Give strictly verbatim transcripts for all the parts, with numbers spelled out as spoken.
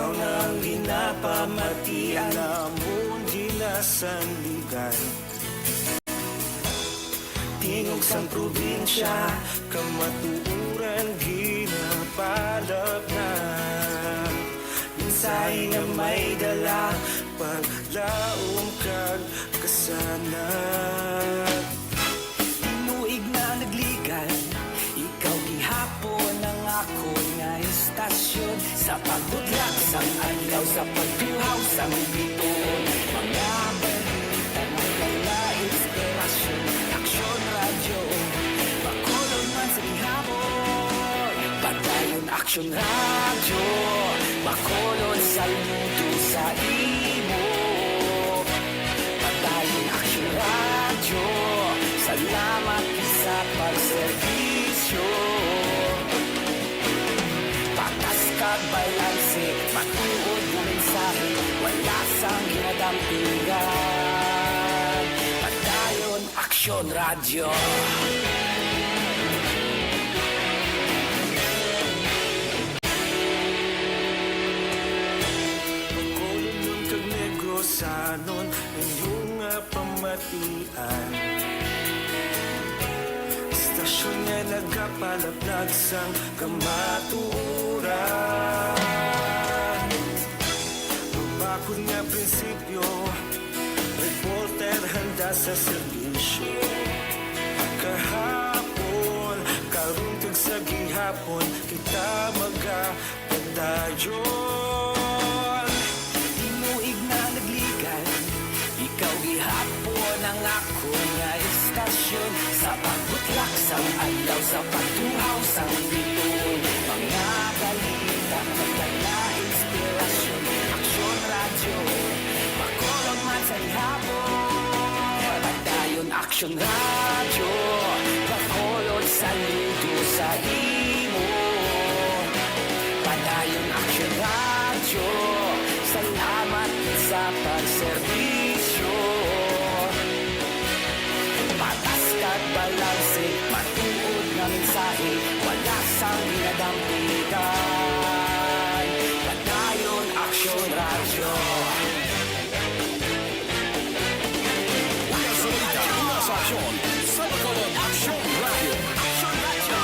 Ang ginapamatian namon ginasandigan. Tingog sang probinsya, kamatuoran ginapalapnag. Mensahe nga may dala, paglaom kag kasanag. Tinuig na nagligan, ikaw gihapon ang akon nga istasyon. Sa pagbutlak sang adlaw, sa pagtuhaw sang bituon, mga balita nga may inspirasyon. Aksyon Radyo, Bacolod man sa gihapon. Padayon Aksyon Radyo, Bacolod, saludo sa imo. Padayon Aksyon Radyo, salamat sa pagserbisyo. Patas kag balanse, matuod nga mensahe, wala sang ginadampingan. Padayon Aksyon Radyo. Bacolodnon kag Negrosanon, inyo nga pamatian. Istasyon nga nagapalaplag sang kamatuoran. Mabakod nga prinsipyo, reporter handa sa serbisyo. Kahapon, karon kag sa gihapon, kita magapadayon. Tinuig na nagligan, ikaw gihapon ang akon nga istasyon. Sa pagbutlak sang adlaw, sa pagtuhaw sang bituon, mga balita, mga inspirasyon. Aksyon Radyo, Bacolod man sa gihapon. Padayon Aksyon Radyo, Bacolod, saludo sa imo. Padayon Aksyon Radyo, salamat sa pagserbisyo. Patas kag balanse, matuod nga mensahe, wala sang ginadampigan. Padayon Aksyon Radyo. Una sa balita, una sa aksyon, sa Bacolod Aksyon Radyo. Aksyon Radyo.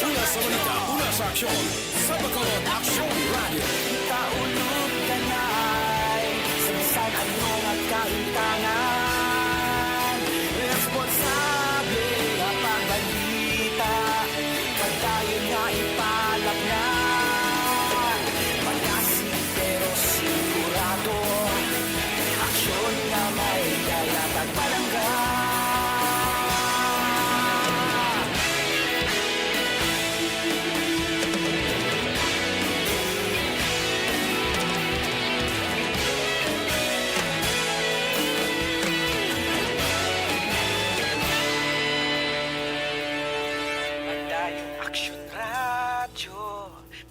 Una sa balita, una sa aksyon, sa Bacolod Aksyon Radyo. Kita ulog kanay, sa bisan ano nga kahimtangan. Responsable nga pagbalita, padayon nga ipalapngan. Malasig pero sigurado, aksyon nga may dala kag palangga. Padayon Aksyon Radyo,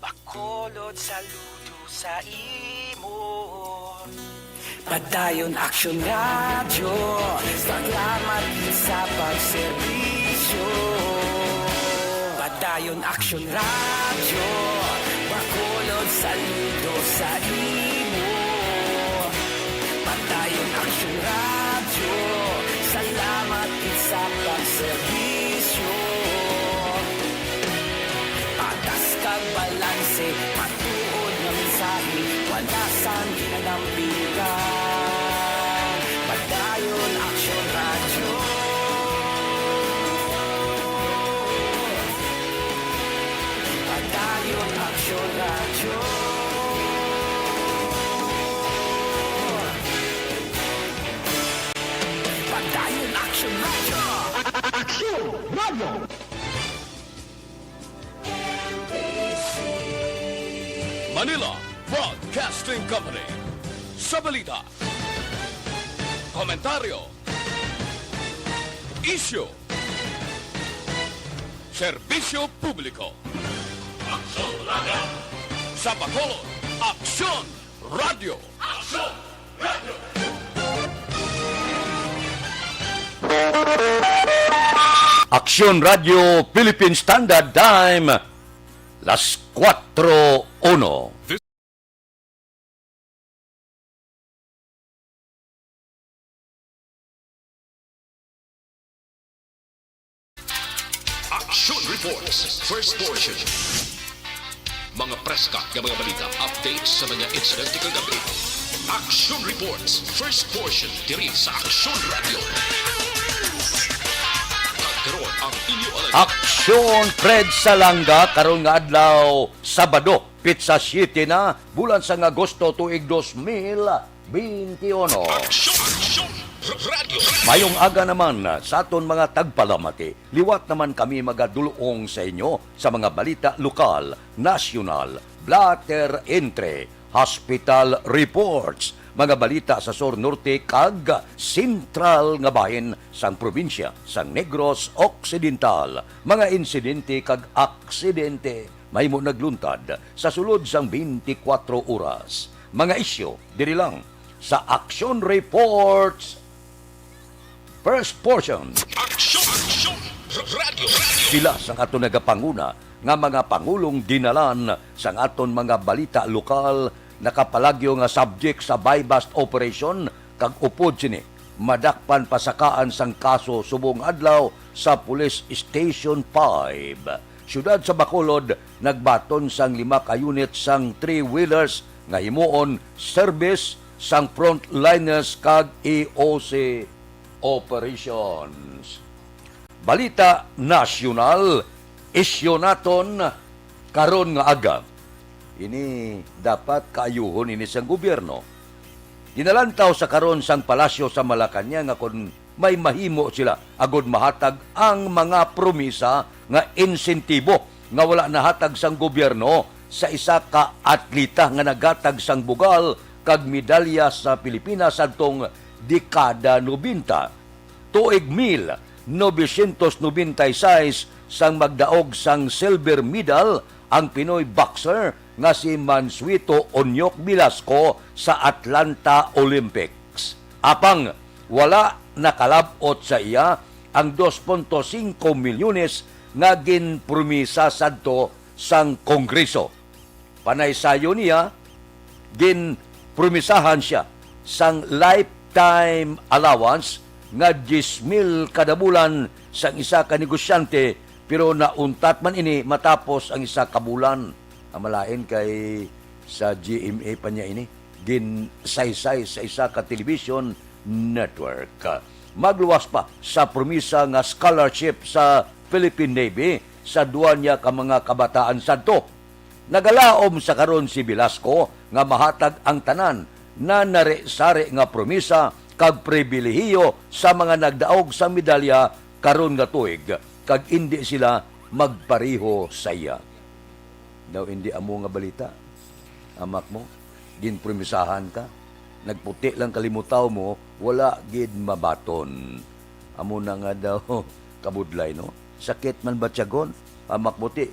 Bacolod, saludo sa imo. Padayon Aksyon Radyo, salamat sa pagserbisyo. Padayon Aksyon Radyo, Bacolod, saludo sa imo. Padayon Aksyon Radyo, salamat sa pagserbisyo. Patas kag balanse, matuod nga mensahe, wala sang ginadampigan. Padayon Aksyon Radyo. Padayon Aksyon Radyo. Padayon Aksyon Radyo. Aksyon Radyo. Manila Broadcasting Company. Sa balita, komentaryo, isyu, serbisyo publiko. Aksyon Radyo. Sa Bacolod, Aksyon Radyo. Aksyon Radyo. Aksyon Radyo Philippine Standard Time. Las cuatro uno. Action Reports, first portion. Mga preska nga mga balita, updates sa mga insidente kagabi. Action Reports, first portion, diri sa Action Radio. Kag karon ang inyo alam. Action Fred Salanga, karon nga adlaw, Sabado, petsa siyete na, bulan sang Agosto, tuig dos mil beinti uno. Action, Action Radio. Mayong aga naman sa aton mga tagpalamati. Liwat naman kami magadulong sa inyo sa mga balita lokal, nasyonal, blotter entry, hospital reports, mga balita sa sur, norte, kag sentral nga bahin sang probinsya sang Negros Occidental, mga insidente kag aksidente mahimo nagluntad sa sulod sang twenty-four oras. Mga isyu diri lang sa Action Reports, first portion. Action, Action Radio, Radio. Pila sang aton nagapanguna nga mga pangulong dinalan sang aton mga balita lokal nakapalagyo nga subject sa buy-bust operation, kag upod sini madakpan pasakaan sang kaso subong adlaw sa Police Station five. Siyudad sa Bacolod, nagbaton sang lima ka unit sang three-wheelers nga himuon service sang frontliners kag E O C operations. Balita nasyonal, isyu naton karon nga aga. Ini dapat kaayuhon ini sang gobyerno. Ginalantaw sa karon sang palasyo sa Malacañang nga kon may mahimo sila agud mahatag ang mga promisa nga insentibo nga wala nahatag sang gobyerno sa isa ka atleta nga naghatag sang bugal kag medalya sa Pilipinas sadtong dekada nobenta. Tuig mil novecientos nobenta y seis sang magdaog sang silver medal ang Pinoy boxer nga si Mansueto Onyok Velasco sa Atlanta Olympics. Apang wala nakalab-ot sa iya ang dos punto singko milyones nga ginpromisa sadto sang Kongreso. Panaysayon niya, ginpromisahan sia sang lifetime allowance nga diyes mil kada bulan sang isa ka negosyante, pero nauntat man ini matapos ang isa ka bulan. Ang malain kay sa G M A pa niya ini, ginsaysay sa isa ka television network. Magluwas pa sa promisa nga scholarship sa Philippine Navy sa duwa niya ka mga kabataan sadto. Nagalaom sa karon si Velasco nga mahatag ang tanan na nari-sari nga promisa kag pribilehiyo sa mga nagdaog sa medalya karon nga tuig, kag indi sila magpareho sa iya. Daw indi amo nga balita, amak mo, ginpromisahan ka, nagputi lang kalimutaw mo, wala gid mabaton. Amo na nga daw kabudlay, no? Sakit man batyagon, amak mo ti,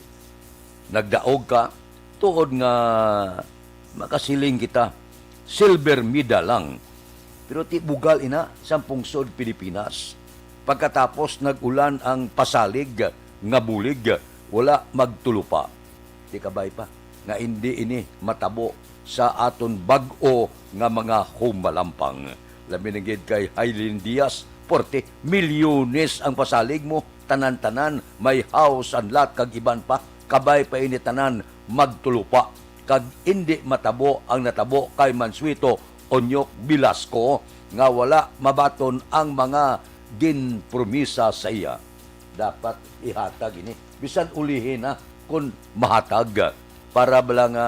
nagdaog ka, tuod nga makasiling kita, silver medal lang. Pero ti bugal ina sang pungsod Pilipinas. Pagkatapos nag-ulan ang pasalig nga bulig, wala magtulupa. Ti kabay pa nga indi ini matabo sa aton bag-o nga mga humalampang. Labi na gid kay Haileen Diaz, forty milyones ang pasalig mo, tanan-tanan, may house and lot kag iban pa. Kabay pa ini tanan magtulupa, kag indi matabo ang natabo kay Mansueto Onyok Velasco nga wala mabaton ang mga ginpromisa sa iya. Dapat ihatag ini, bisan ulihi na kon mahatag, para bala nga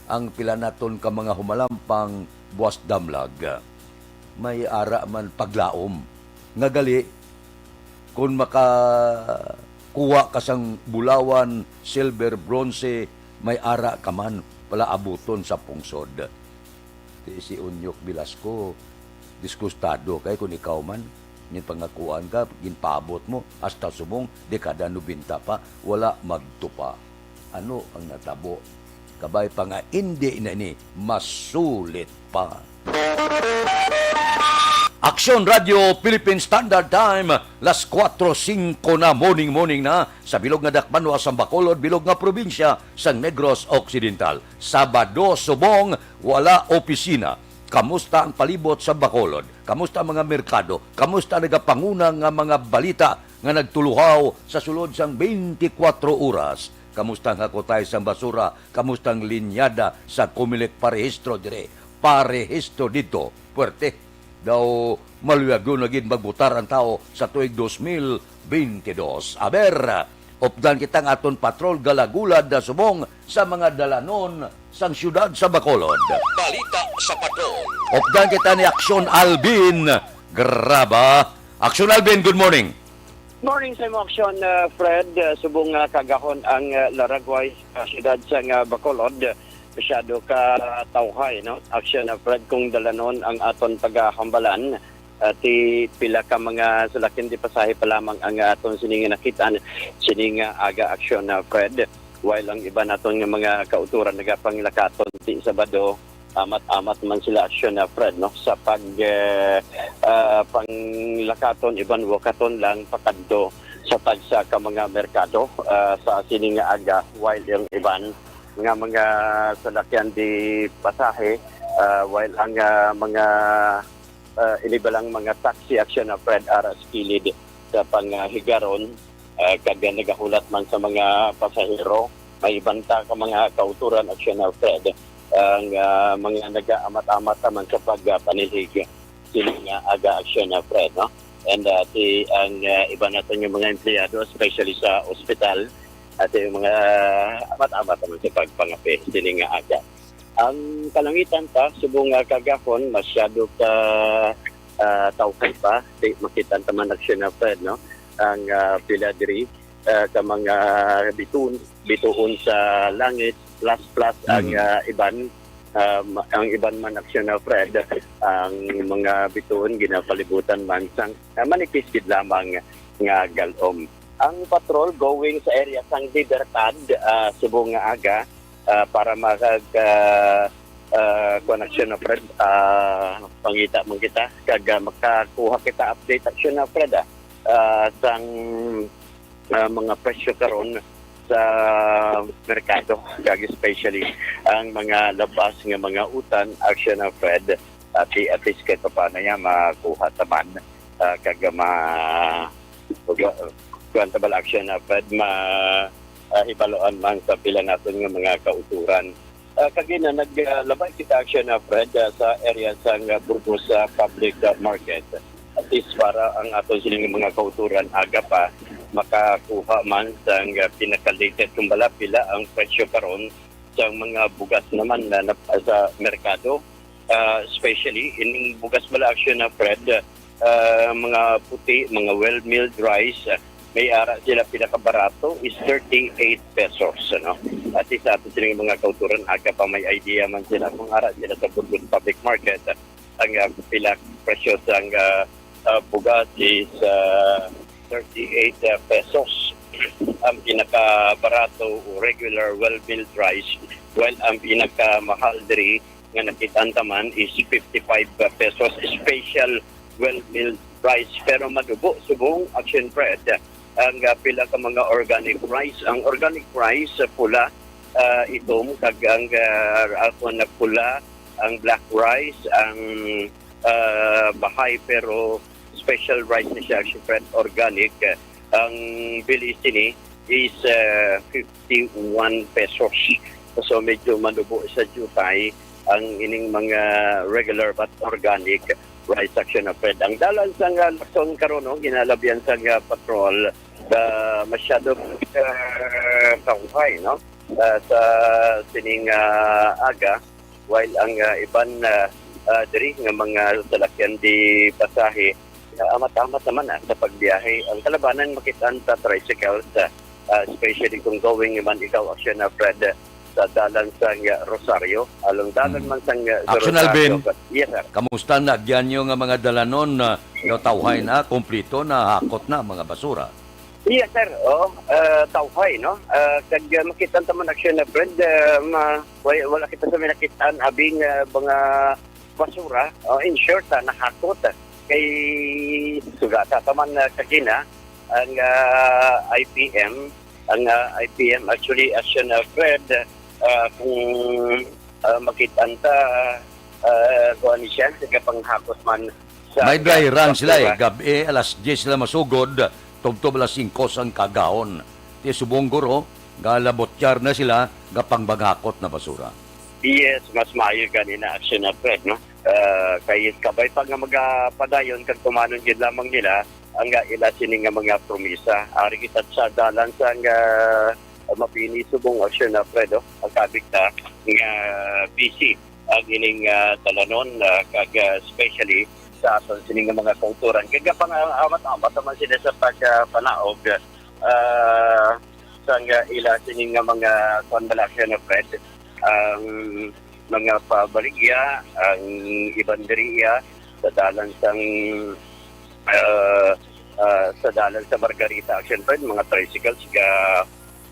ang pila naton ka mga humalampang buas damlag. May ara man paglaom nga gali, kon makakuha ka sang bulawan, silver, bronze, may ara ka man palaabuton sa pungsod. Ti si Onyok Velasco, disgustado kay kon ikaw man, ginpangakuan ka, ginpaabot mo, hasta subong dekada nobenta pa, wala magtupa. Ano ang natabo? Kabay pa nga indi na ini masulit pa. Aksyon Radio Philippine Standard Time, las kuwatro singko na, morning, morning na, sa bilog nga dakbanwa sang Bacolod, bilog nga probinsya sang Negros Occidental. Sabado subong wala opisina. Kamusta ang palibot sa Bacolod? Kamusta ang mga merkado? Kamusta nagapanguna nga mga balita nga nagtuluhaw sa sulod sang twenty-four oras? Kamusta ang hakutay sang basura? Kamusta ang linyada sa Comelec? Parehistro dire, parehistro didto. Puwerte daw, maluyag na gid magbotar ang tawo sa tuig dos mil bente dos. Aber, updan kita ang aton patrol galagulad na subong sa mga dalanon sang siyudad sa Bacolod. Balita sa patrol. Updan kita ni Aksyon Alvin Graba. Aksyon Alvin, good morning. Morning sa imo, Aksyon, uh, Fred. Uh, subong nga kagahon ang, uh, laragway sa siyudad sang, uh, Bacolod, masyado ka tawhay, no? Aksyon, uh, Fred, kung dalanon ang aton pagahambalan, uh, ti pila ka mga salakyan di pasahe pa lamang ang, uh, aton sini nga nakitaan, sini nga aga, Aksyon, uh, Fred. While ang iban naton nga mga kauturan nagapanglakaton ti Sabado, amat-amat man sila, Aksyon, uh, Fred, no, sa pag, eh, ah, panglakaton, iban wakaton lang pakadto sa tagsa ka mga merkado, ah, sa sini nga aga, while yung iban nga mga salakyan di pasahe, ah, while ang, ah, mga, ah, inibalang mga taxi, Aksyon, uh, Fred, ara sa kilid sa panghigaron, ah, kag nagahulat man sa mga pasahero. May iban ta ka mga kauturan, Aksyon, uh, Fred, ang, ah, mga nagaamat-amat naman sa pagpanilhig sini nga aga, Aksyon, uh, Fred, no? And, ah, ti ang, ah, iban naton nga mga empleyado, especially sa ospital, at yung mga amat-amat naman sa pagpangape sini nga aga. Ang kalangitan ta subong nga kagahon, masyado ka, ah, tawhay pa. Di makita ta man, Aksyon, uh, Fred, no? Ang, ah, pila diri, ah, ka mga bituon, bituon sa langit, plus, plus ang, Mm. ah, iban, ah, ma-, ang iban man, Aksyon, uh, Fred, ang mga bituon ginapalibutan man sang, ah, manipis gid lamang nga galom. Ang patrol going sa area sang Libertad, ah, subong nga aga, ah, para makag, ah, ah, kuwan, Aksyon, uh, Fred, ah, pangita man kita, kag, ah, makakuha kita update, Aksyon, uh, Fred, ah, ah, sang, ah, mga presyo karon sa merkado, kag especially ang mga labas nga mga utan, Aksyon, uh, Fred, ati, at least kay paano niya makuha ta man, ah, kag ma-, kuwan ta bala, Aksyon, uh, Fred, ma-, ah, hibaluan man sa pila naton nga mga kauturan. Ah, kagina, naglabay kita, Aksyon, uh, Fred, ah, sa area sang, ah, Burgos, ah, Public, ah, Market. At least para ang aton sining mga kauturan, aga pa, makakuha man sang, ah, pinaka-latest kung bala pila ang presyo karon sa mga bugas naman na nap-, sa merkado. Ah, especially ining bugas bala, Aksyon, uh, Fred, ah, mga puti, mga well-milled rice, ah, may ara sila pinakabarato is thirty-eight pesos, ano? At least sa ato sining mga kauturan, aga pa may idea man sila kung ara sila sa Burgos Public Market, ah, ang, ah, pila presyo sang, ah, ah, bugas is, ah, thirty-eight, ah, pesos ang pinakabarato o regular well-milled rice, while ang pinakamahal diri nga nakit-an ta man is fifty-five pesos special well-milled rice. Pero madubo subong, Aksyon, Fred, ang, ah, pila ka mga organic rice. Ang organic rice, ah, pula, ah, itom, kag ang, ah, ako na pula, ang black rice, ang, ah, bahay pero special rice ni siya, Aksyon, Fred, organic. Ang bili sini is, ah, fifty-one pesos. So, medyo manubo sa jutay ang ining mga regular but organic rice, Aksyon, uh, Fred. Ang dalan sang, ah, Lacson karon, no, ginalabihan sang, ah, patrol, ah, masyado, ah, kauhay, no? Ah, sa sining, ah, aga, while ang, ah, iban, ah, ah, diri nga mga salakyan di pasahe, ah, amat-amat naman, ah, sa pagbiyahe. Ang kalabanan, makit-an sa tricycles, ah, ah, especially kung going man ikaw, Aksyon, ah, Fred, sa dalan sang, ah, Rosario, along dalan Mm. man sang, ah, sa Aksyon, Rosario. Alvin, But, yes, sir. Kamusta na? Diyan yung, ah, mga dalanon na natawhay na, kumplito na, hakot na, mga basura? Yes, sir. Oo, ah, tawhay, no? Ah, kag, ah, makita ta man, Aksyon, ah, Fred, ah, ma-, wa-, wala kita sa minakitaan, abing, ah, mga basura. Oh, in short, ah, nahakot, ah, Kay sugata pa man, ah, kagina ang, ah, I P M, ang, ah, I P M, actually, Action, ah, Fred, ah, kung, ah, makit-an ta, ah, kuwan ni siya, nagapanghakot man sa May dry run sila, eh. Gab-i, alas diyes sila masugod, tubtob alas singko sang kaagahon. Ti subong guro, galabotyar na sila, gapangbagakot na basura. Yes, mas maayo gani na action na, Fred, no? Ah, kay kabay pa nga magapadayon kag tumanon gid lamang nila ang, ah, ila sini nga mga promisa. Ari kita sa dalan sang, ah, mapini subong action na, Fred, oh. Ang kabig ta nga busy ang ining, ah, dalanon, ah, kag, ah, especially sa aton sini nga mga kauturan. Kag pang-amat-amat naman sila sa pagpanaog, ah, sang, ah, ila sini nga mga kuwan bala siya na, Fred, ang mga pabaligya, ang iban diri iya sa dalan sang, ah, ah, sa dalan sa Margarita Action Fred, mga tricycles, ga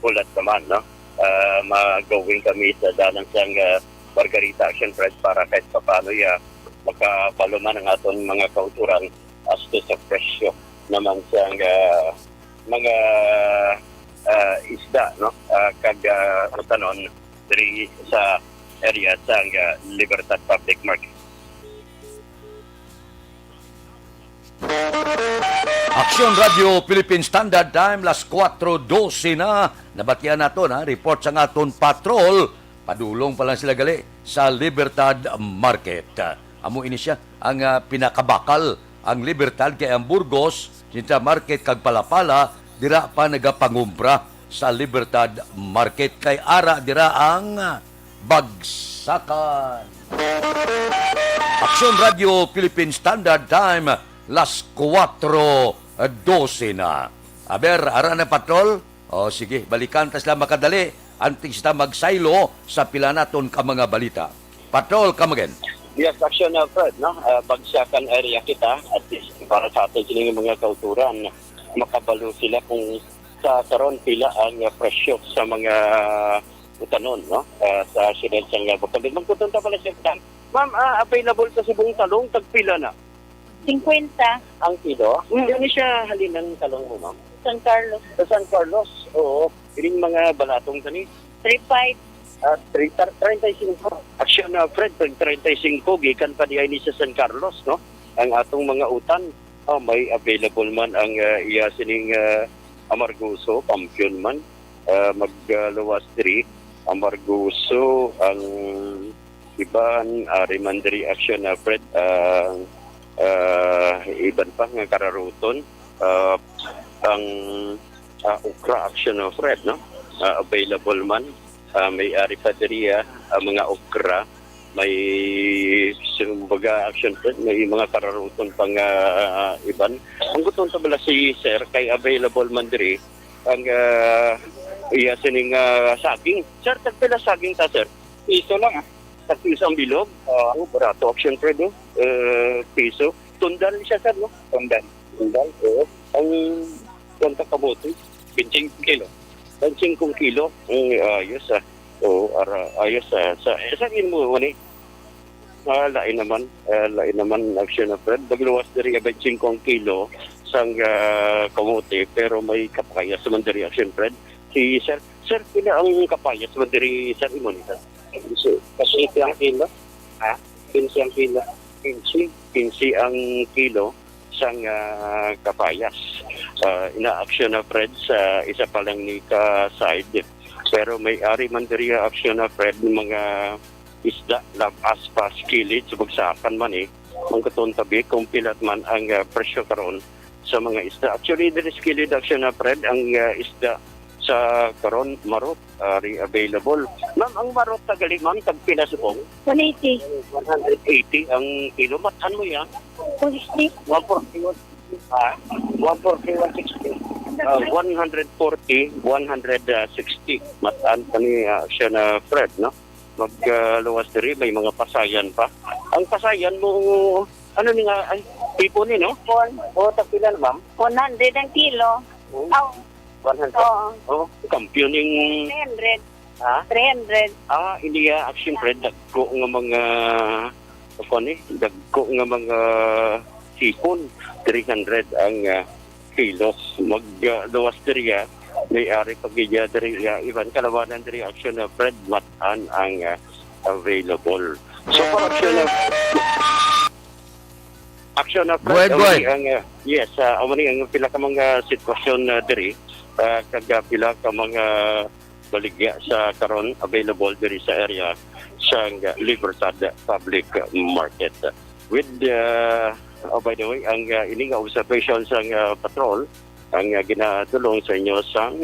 ulat naman, no? Ah, ma-going kami sa dalan sang, ah, Margarita Action Fred para kahit papaano ya makabalo man ang aton mga kauturan as to sa presyo naman sang, ah, mga, ah, isda, no? Ah, kag, ah, utanon diri sa area sang, ah, Libertad Public Market. Aksyon Radio Philippine Standard Time, las kuwatro dose na. Nabatian nato na report sang aton patrol. Padulong pa lang sila gali sa Libertad Market. Amo ini siya ang, ah, pinakabakal. Ang Libertad kay ang Burgos, Central Market kag Palapala, dira pa nagapangumpra sa Libertad Market. Kay ara dira ang, ah, bagsakan. Aksyon Radio Philippine Standard Time, las kuwatro dose na. Aber, ara na patrol? O sige, balikan ta sila makadali. Antes ta magsaylo sa pila naton ka mga balita. Patrol, come again. Yes, action na, Fred, no? Ah, bagsakan area kita. At least, para sa aton sining mga kauturan, makabalo sila kung sa karon pila ang, ah, presyo sa mga utanon, no? Ah, sa siyudad sang, ah, Bukambin. Ma'am, kuton ta pala siya, ma'am, ah, available sa subong talong, tagpila na? Singkwenta. Ang kilo? Mm, ano siya halin ang talong mo, ma'am? San Carlos. Sa San Carlos, oo. Ining mga balatong tani? Three five. Ah, treinta, treinta y cinco. Aksyon na, Fred, pag treinta y cinco, gikan pa diay ni sa San Carlos, no? Ang atong mga utan, ah, may available man ang, ah, iya sining, ah, amargoso, kampiyon man. Ah, magluwas diri, amargoso, ang iban, ari man diri aksyon na, Fred, ah, ah, iban pa nga kararuton, ah, ang, ah, okra aksyon na, Fred, no? Ah, available man. Ah, may ari pa diri, ah, ang mga okra, may, kumbaga, action, Fred, may mga kararuton pa nga, ah, iban. Ang gutom ta bala si sir, kay available man diri ang, ah, iya sining, ah, saging. Sir, tagpila saging ta, sir? Piso lang, ah. Tagpiso ang bilog? Oo. Oh, barato, action, Fred, oh. Eh, piso. Tundan siya, sir, no? Tundan. Tundan, oo. Ang kuwan ta kamote? Binting kilo. Binting kilo. Mm, ayos, ah. Oo, ara, ayos, ah. Sa, eh, sa imo, ano eh? Ah, lain naman. Ah, lain naman, action na, Fred. Magluwas diri, binting kilo sang, ah, kamote, pero may kapayas naman diri, action, Fred. Si sir, sir, pila ang kapayas man diri, sir, imo ni, sir? Kasi, kasi ito ang kilo. Ha? Kinse ang kilo. Kinse, kinse ang kilo sang, ah, kapayas. Ah, ina-action na, Fred, sa isa pa lang ni ka side. Pero may ari man diri action na, Fred, ng mga isda, lab-as pa sa kilid, sa bagsakan man eh. Ang katon tabi, kung pilat man ang, ah, presyo karon sa mga isda. Actually, diri sa kilid action na, Fred, ang, ah, isda sa karon, marot, ari available. Ma'am, ang marot sa gali, ma'am, tagpila subong? One eighty. One hundred eighty ang kilo. Matan mo yan? One sixty. One forty, one sixty. Ha? One forty, one sixty. Ah, one hundred forty, one hundred sixty. Matan pa ni, ah, siya na, Fred, no? Mag, ah, luwas diri, may mga pasayan pa. Ang pasayan mo, ano ni nga, ay, tipo ni, no? One. O, tagpila na, ma'am? One hundred ang kilo. Oh. Aw. One hundred. Oo. Oh, kampiyon ning Three hundred. Ha? Three hundred. Ah, iniya, action, Fred, dagko nga mga, ako ni, dagko nga mga, sipon, three hundred ang, ah, kilo. Mag, ah, luwas diri, ah, may ari pa gid, ah, diri, ah, Ivan, kalawanan diri, Action, ah, Fred, Matan ang, ah, available. So, for Action, ah, Action, ah, Fred, Go ahead, go amo ni ahead. ang, ah, yes, ah, amo ni ang pila ka mga sitwasyon, ah, diri, ah, kag, ah, pila ka mga baligya sa karon available diri sa area sang Libertad Public Market. With, uh, oh, by the way, ang, uh, ini nga observation sang, uh, patrol ang, uh, ginadulong sa inyo sang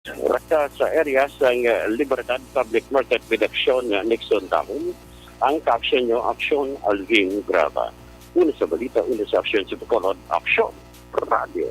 Raka sa area sang, uh, Libertad Public Market with Action, uh, Nixon Dahon. Ang kaaksyon nyo, Action Alvin Graba. Una sa balita, una sa aksyon sa Bacolod, Action Radio.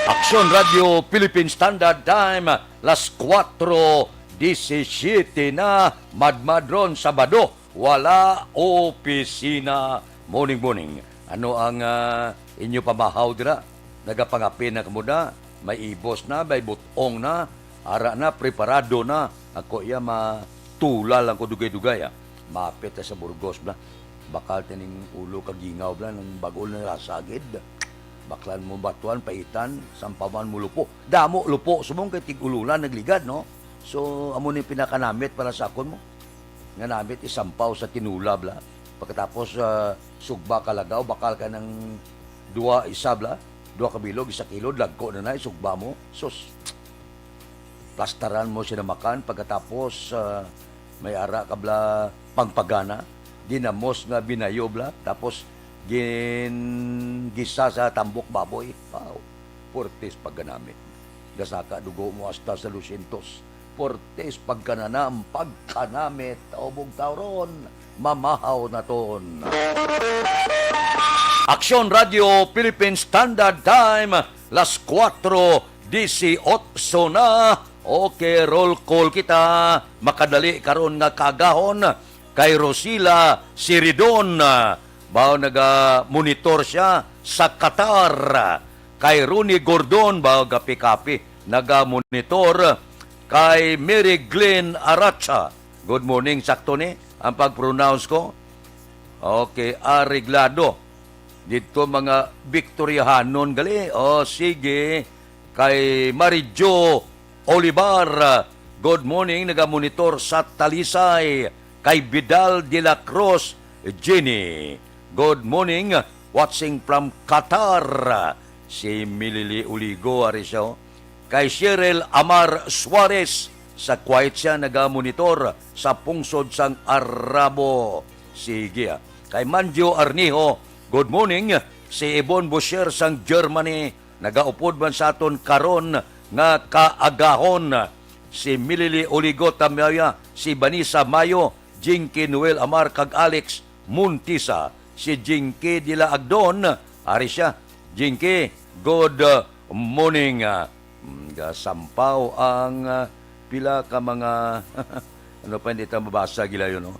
Action Radio Philippine Standard Time, las kuwatro disisiete na, madmadron Sabado. Wala opisina. Morning, morning. Ano ang, ah, inyo pamahaw dira? Nagapangapin na kamo na? May ibos na, may butong na, ara na, preparado na. Ako iya matula lang ko dugay-dugay, ah. Mapit na sa Burgos na. Bakal tining ulo kagingaw bla, nang bag-o na rasa gid. Baklan mo batuan, paitan, sampawan mo lupo. Damo lupo, subong kay tig-ululan nagligad, no? So, amo ni pinakanamit para sa akon mo. Nga namit isampaw sa tinula bla. Pagkatapos, ah, sugba kalagaw, bakal ka ng dua isa bla, dua ka bilog, isa kilo, lagko na na, isugba mo. Sus, plastaran mo sila makan, pagkatapos, ah, may ara ka bla pangpagana, ginamos nga binayo bla, tapos gin-, gisa sa tambok baboy. Wow, portis pagkanamit. Gasaka dugo mo hasta sa dosyentos. Portis pagkananam, pagkanamit, ubog tawron, mamahaw naton. Aksyon Radio Philippine Standard Time, las kuwatro disiotso na. Okay, roll call kita. Makadali karon nga kaagahon kay Rosila Siridon. Bao naga-monitor siya sa Qatar. Kay Ronnie Gordon, bao gapi-kapi, naga-monitor. Kay Mary Glenn Aracha. Good morning, sakto ni ang pag-pronounce ko? Okay, areglado. Dito mga Victoriahanon gali. O, sige. Kay Marijo Olivar, good morning, nagamonitor sa Talisay. Kay Vidal de la Cruz, Jenny, good morning, watching from Qatar. Si Milili Uligo, ari siya, oh. Kay Cheryl Amar Suarez, sa Kuwait siya nagamonitor sa pungsod sang Arabo. Sige, ah. Kay Manjo Arnijo, good morning. Si Ibon Bosher sang Germany, nagaupod man sa aton karon nga kaagahon. Si Milili Oligo Tamaya, si Vanessa Mayo, Jinky Noel Amar, kag Alex Montisa. Si Jinky Dila Agdon, ari siya. Jinky, good, uh, morning. Ah, mm, gasampaw ang, ah, pila ka mga, ano pa, hindi ta mabasa, gilayo, no?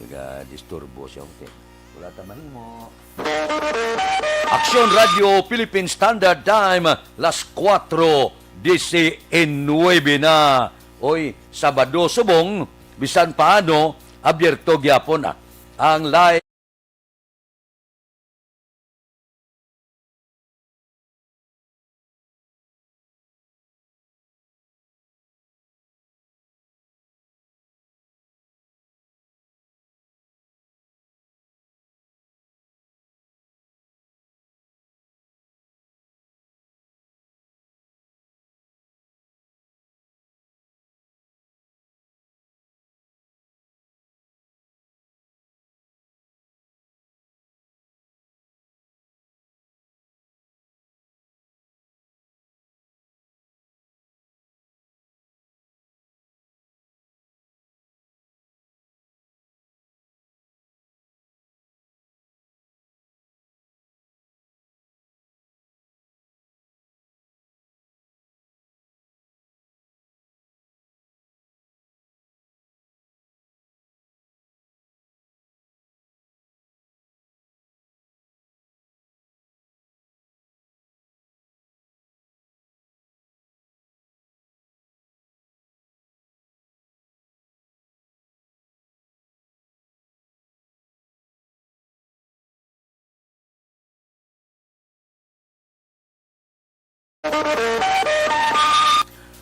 Nagadisturbo siya, okay. Wala ta mahimo. Aksyon Radio Philippine Standard Time, las kuwatro disinuebe na. Oy, Sabado subong, bisan paano, abierto gyapon, ah, ang live.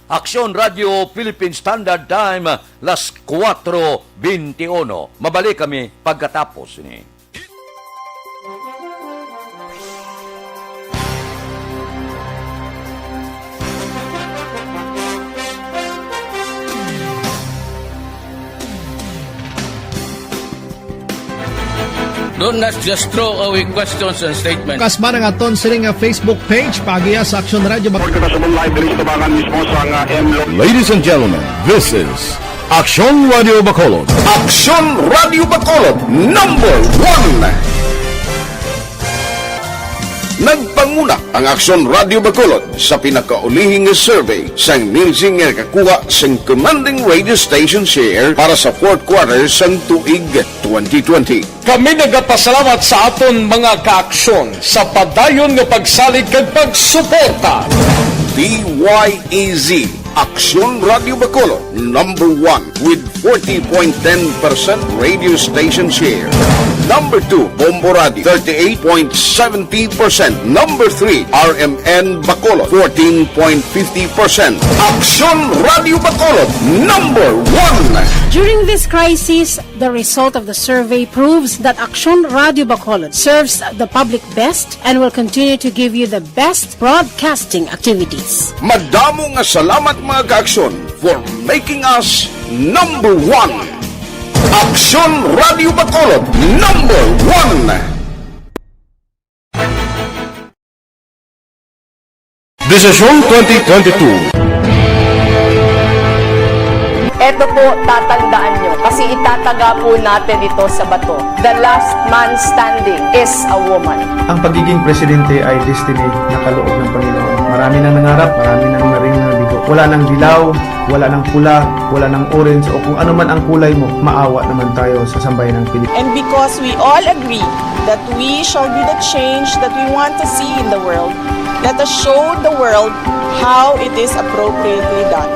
Aksyon Radio Philippine Standard Time, las kuwatro beintiuno. Mabalik kami pagkatapos ni. Don't not just throw away questions and statements. Kasma ang aton sini nga Facebook page, paagiha sa Aksyon Radio. Report kita sa live diri sa tubangan mismo sa, ah, M Lo- Ladies and gentlemen, this is Aksyon Radio Bacolod. Aksyon Radio Bacolod, number one. Nagpanguna ang Aksyon Radio Bacolod sa pinakaulihing survey sang Nielsen nga nakakuha sang commanding radio station share para sa fourth quarter sang tuig twenty twenty. Kami nagapasalamat sa aton mga kaaksyon sa padayon nga pagsalig kag pagsuporta. D Y E Z, Aksyon Radio Bacolod, number one with forty point ten percent radio station share. Number two, Bombo Radio, thirty-eight point seventy percent. Number three, R M N Bacolod, fourteen point fifty percent. Aksyon Radio Bacolod, number one. During this crisis, the result of the survey proves that Aksyon Radio Bacolod serves the public best and will continue to give you the best broadcasting activities. Madamo nga salamat, mga kaaksyon, for making us number one. Aksyon Radio Bacolod, number one. Desisyon twenty twenty-two. Eto po, tatandaan nyo, kasi itataga po natin ito sa bato. The last man standing is a woman. Ang pagiging presidente ay destiny na kaloob ng Panginoon. Marami nang nangarap, marami nang naring nabigo. Wala nang dilaw, wala nang pula, wala nang orange, o kung ano man ang kulay mo, maawa naman tayo sa sambayan ng Pilipinas. And because we all agree that we shall be the change that we want to see in the world, let us show the world how it is appropriately done.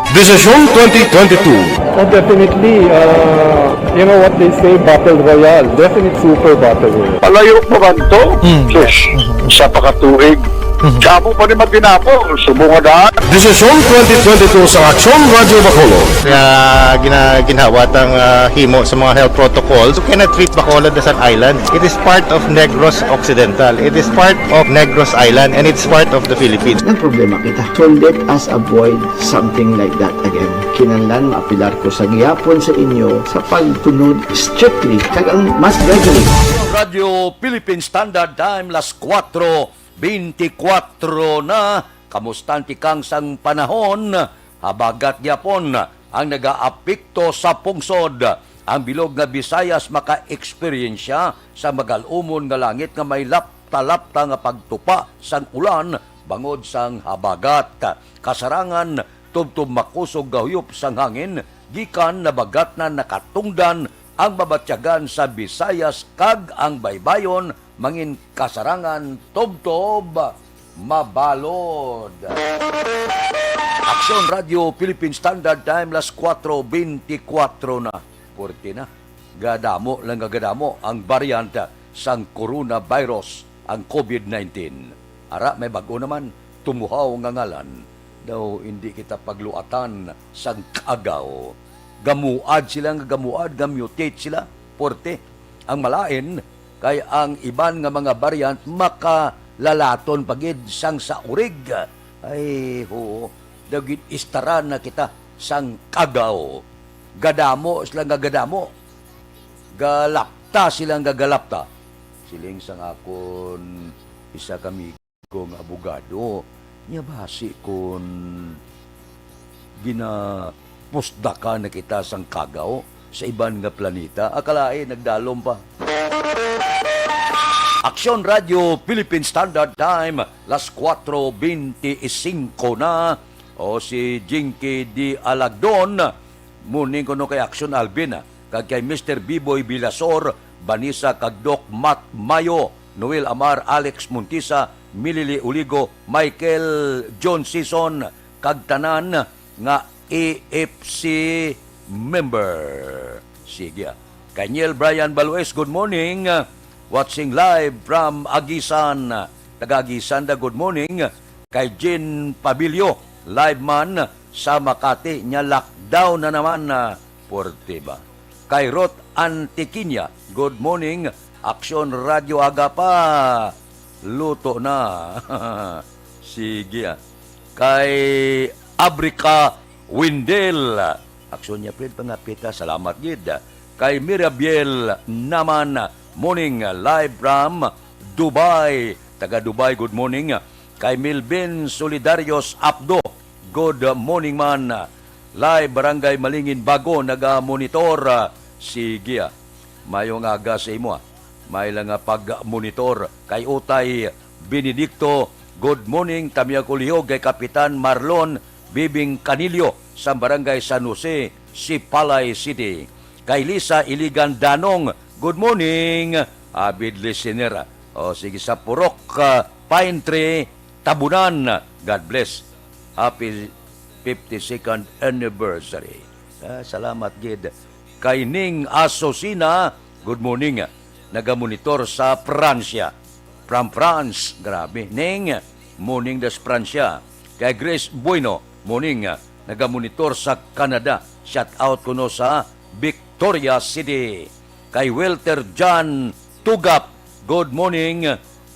Desisyon twenty twenty-two. Oh, definitely, uh, you know what they say, battle royale. Definite super battle royale. Palayo pa man to? Mm. Sus, sa pakatuig. Mhm. Damo pa ni magdinapo, subong nga daan. Desisyon twenty twenty-two sa Aksyon Radio Bacolod. Nga gina-, ginhawa tang, ah, himo sa mga health protocols. You cannot treat Bacolod as an island. It is part of Negros Occidental. It is part of Negros Island, and it's part of the Philippines. Nagproblema kita. So let us avoid something like that again. Kinahanglan maapilar ko sa gihapon sa inyo sa pagtunod strictly kag ang mas gradually. Radio Philippine Standard Time, las kuwatro beintikwatro na. Kamusta ang tikang sang panahon? Habagat gyapon ang nagaapekto sa pungsod. Ang bilog nga Visayas maka-eksperyensya sa magal-umon nga langit nga may lapta-lapta nga pagtupa sang ulan bangod sang habagat. Kasarangan, tubtob makusog nga huyop sang hangin gikan nabagatnan nakatungdan ang mabatyagan sa Visayas kag ang baybayon mangin kasarangan tubtob mabalod. Aksyon Radio Philippine Standard Time, las kuwatro beintikwatro na. Puwerte na. Gadamo lang nga gadamo ang variant sang coronavirus, ang COVID nineteen. Ara, may bag-o naman, tumuhaw nga ngalan. Daw hindi kita pagluatan sang kagaw. Gamuad sila nga gamuad, nga mutate sila, porte. Ang malain, kay ang iban nga mga variant makalalaton pa gid sang sa urig. Ay, ho, daw gid istaran na kita sang kagaw. Gadamo sila nga gadamo. Galapta sila nga galapta. Siling sang akon isa ka amigo nga abogado, niya basi kun ginapusdakan na kita sang kagaw sa iban nga planeta, akalain nagdalom pa. Aksyon Radio Philippine Standard Time, las kuwatro beintisinko na. O si Jinky D. Alagdon, morning kuno kay Aksyon Alvin, ah, kag kay Mister Biboy Bilasor, Vanessa kag Doc Matt Mayo, Noel Amar, Alex Montisa, Milili Uligo, Michael John Sison, kag tanan nga A F C member. Sige, ah. Kay Niel Brian Balues, good morning. Watching live from Aguisan. Taga Aguisan da, good morning. Kay Jean Pabilio, live man sa Makati, nya lockdown na naman na Puerto ba. Kay Ruth Antiquiña, good morning, Aksyon Radyo Aga pa. Luto na. Sige, ah. Kay Abrica Windel, Aksyon niya, Fred, pangapita. Salamat gid. Kay Mirabiel naman, morning, live from Dubai. Taga Dubai, good morning. Kay Melvin Solidarios Apdo, good morning man. Live, Barangay Malingin Bago, naga-monitor. Sige, ah. Mayong aga sa imo, ah. May lang nga pag-monitor. Kay Utay Benedicto, good morning. Tamyag ulihog kay Kapitan Marlon Bibing Canillo sa Barangay San Jose, Sipalay City. Kay Lisa Iligan Danong, good morning, avid listener. O, sige, sa Purok, ah, Pine Tree, Tabunan. God bless. Happy fifty-second anniversary. Ah, salamat gid. Kay Ning Asosina, good morning. Nagamonitor sa Pransya. From France, grabe. Ning, morning das Pransya. Kay Grace Bueno, morning. Nagamonitor sa Canada. Shout out kuno sa Victoria City. Kay Welter John Tugap, good morning.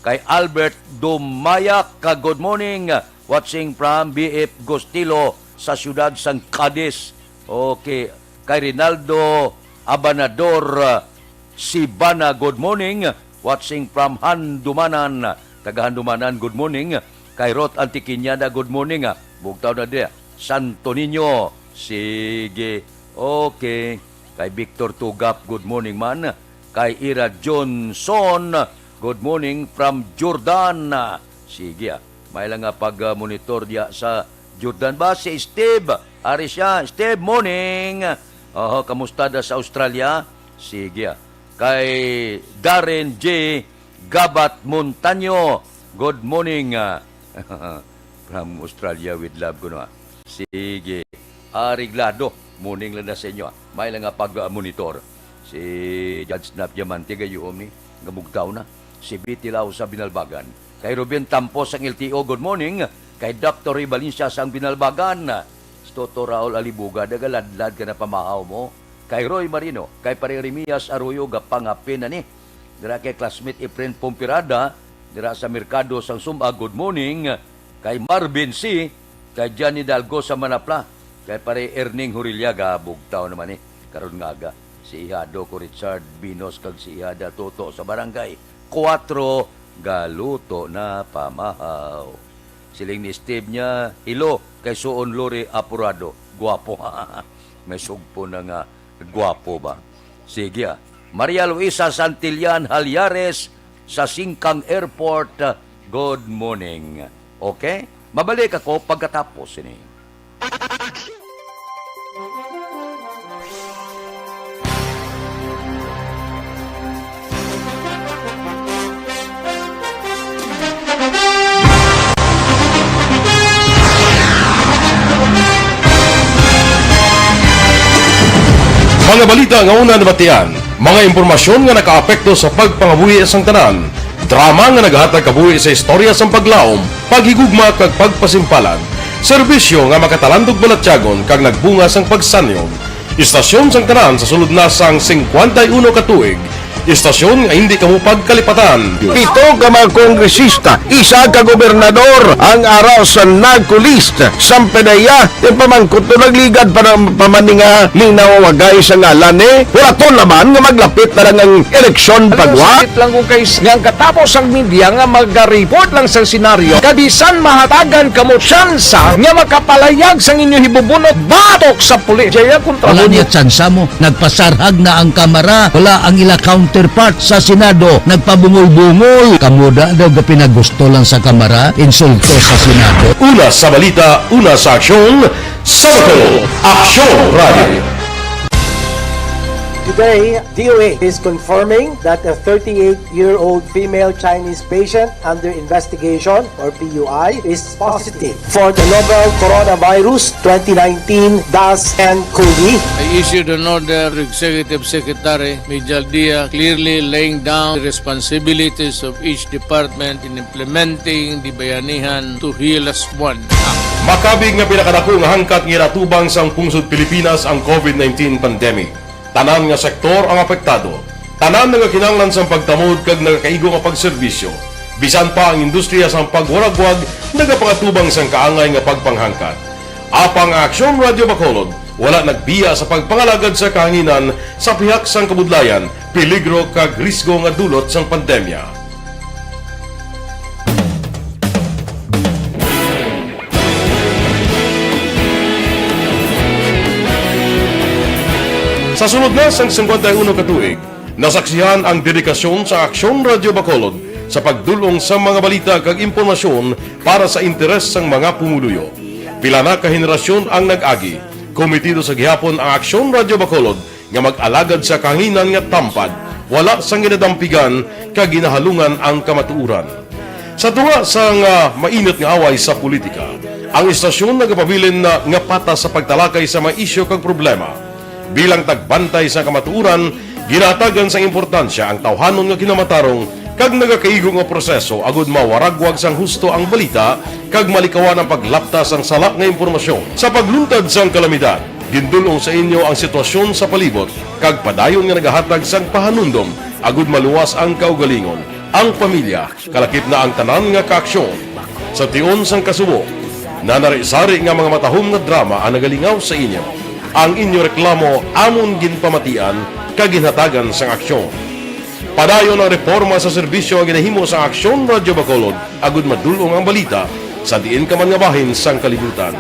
Kay Albert Dumayak, ka good morning. Watching from B F Gostilo sa siyudad sang Cadiz. Okay. Kay Rinaldo Abanador, uh, Sibana, good morning. Watching from Handumanan. Taga Handumanan, good morning. Kay Ruth Antiquiñada, good morning, ah. Bugtaw na diya. Santo Niño. Sige. Okay. Kay Victor Tugap, good morning man. Kay Ira Johnson, good morning from Jordan. Sige, ah. May lang nga pag-monitor diya sa Jordan ba? Si Steve, ari siya. Steve, morning. Oho, kamusta da sa Australia? Sige, ah. Kay Darren J Gabat Montaño, good morning, ah. From Australia with love kuno, ah. Sige. Areglado, morning lang na sa inyo, ah. May lang nga pag-monitor. Si Judge Snap Diamante gayuhom ni, nga bugtaw na. Si Betty Lau sa Binalbagan. Kay Ruben Tampos sang L T O, good morning. Kay Doctor Ray Valencia sang Binalbagan. Si Toto Raul Alibuga, nagaladlad ka na pamahaw mo. Kay Roy Marino, kay Pare Remias Arroyo, gapangapin na ni. Dira kay classmate Efren Pompirada, dira sa Merkado sang Sumag, good morning. Kay Marvin C, kay Johnny Dalgo sa Manapla, kay Pare Erning Huriliaga, bugtaw naman ni. Karon nga aga, si Ihado ko Richard Binos kag si Ihada Toto sa Barangay Kuwatro, galuto na pamahaw. Siling ni Steve niya, "Hello, kay Suon Lori Apurado, guwapo." May sugpo na nga, guwapo ba? Sige, ah. Maria Luisa Santillan Halyares sa Singkang Airport, good morning. Okay? Mabalik ako pagkatapos sini. Mga balita nga una nabatian, mga impormasyon nga nakaapekto sa pagpangabuhi sang tanan, drama nga nagahatag kabuhi sa istorya sang paglaom, paghigugma kag pagpasimpalan, serbisyo nga makatalandog balatyagon kag nagbunga sang pagsanyon. Istasyon sang tanan sa sulod na sang singkwenta y uno ka tuig. Istasyon nga hindi kamo pagkalipatan. Pito ka mga kongresista, isa ka gobernador, ang ara sa NAGCO list. Sampe na iya, yung pamangkot to nagligad pa ng pamaninga ning nawawagay sa ngalan ni. Wala to naman nga maglapit na lang ang eleksyon pagwa. Sakit lang kung kay nga ang katapos ang media nga maga-report lang sa senaryo. Kabisan mahatagan kamo tsansa nga makapalayag sang inyo hibubunot batok sa pulis. Jaya kontra Wala mo. Niya tsansa mo. Nagpasarhag na ang Kamara. Wala ang ila counterpart sa Senado. Nagpabungol-bungol. Kamo da daw gapinagusto lang sa Kamara. Insulto sa Senado. Una sa balita, una sa aksyon, sa Aksyon Radio. Today, D O H is confirming that a thirty-eight-year-old female Chinese patient under investigation, or P U I, is positive for the novel coronavirus twenty nineteen dash N COVID. I issued an order to Executive Secretary Mijal Dia, clearly laying down the responsibilities of each department in implementing the Bayanihan to Heal Us One Act. Makabig nga pinakadako nga hangkat nga ginatubang sang pungsod Pilipinas ang COVID nineteen pandemic. Tanan nga sektor ang apektado. Tanan nga kinahanglan sang pagtamod kag nagakaigo nga pagserbisyo. Bisan pa ang industriya sang pagwaragwag nagapangatubang sang kaangay nga pagpanghangkat. Apang ang Aksyon Radyo Bacolod wala nagbiya sa pagpangalagad sa kahanginan sa pihak sang kabudlayan, peligro kag risgo nga dulot sang pandemya. Sa sulod na sang singkwenta y uno ka tuig, nasaksihan ang dedikasyon sa Aksyon Radyo Bacolod sa pagdul-ong sa mga balita kag impormasyon para sa interes sang mga pumuluyo. Pila na ka henerasyon ang nag-agi. Komitido sa gihapon ang Aksyon Radyo Bacolod nga mag-alagad sa kahanginan nga tampad, wala sang ginadampigan kag ginahalungan ang kamatuoran. Sa tunga sang, ah, mainit nga away sa politika, ang istasyon nagapabilin na nga patas sa pagtalakay sa mga isyu kag problema. Bilang tagbantay sa kamatuoran, ginahatagan sang importansya ang tawhanon nga kinamatarong kag nagakaigo nga proseso agud mawaragwag sang husto ang balita kag malikawan ang paglapta sang sala nga impormasyon. Sa pagluntad sang kalamidad, gindul-ong sa inyo ang sitwasyon sa palibot kag padayon nga nagahatag sang pahanumdom agud maluwas ang kaugalingon, ang pamilya, kalakip na ang tanan nga kaaksyon. Sa tion sang kasubo, nanari-sari nga mga matahom nga drama ang nagalingaw sa inyo. Ang inyo reklamo amon ginpamatian kag ginhatagan sang aksyon. Padayon ang reporma sa serbisyo nga ginahimo sang Aksyon Radyo Bacolod agud madul-ong ang balita sa diin ka man nga bahin sang kalibutan.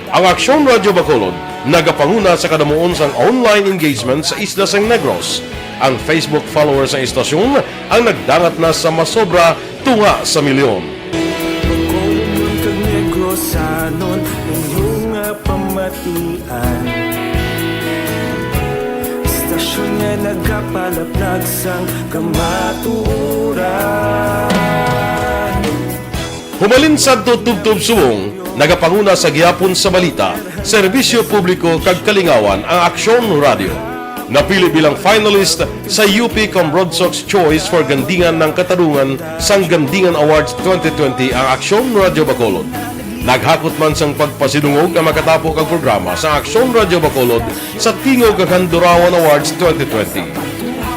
Ang Aksyon Radyo Bacolod nagapanguna sa kadamuon sang online engagement sa isla sang Negros. Ang Facebook followers sang istasyon ang nagdangat na sa masobra tunga sa milyon. Bacolodnon kag Negrosanon, inyo nga pamatian. Istasyon nga nagapalaplag sang kamatuoran. Humalin sadto tubtob subong, nagapanguna sa gihapon sa balita, serbisyo publiko kag kalingawan ang Aksyon Radyo. Napili bilang finalist sa U P Cambronsox Choice for Gandingan ng Katarungan sang Gandingan Awards twenty twenty ang Aksyon Radyo Bacolod. Naghakot man sang pagpasidungog ang makatapo kag programa sa Aksyon Radyo Bacolod sa Tingog kag Handurawan Awards twenty twenty.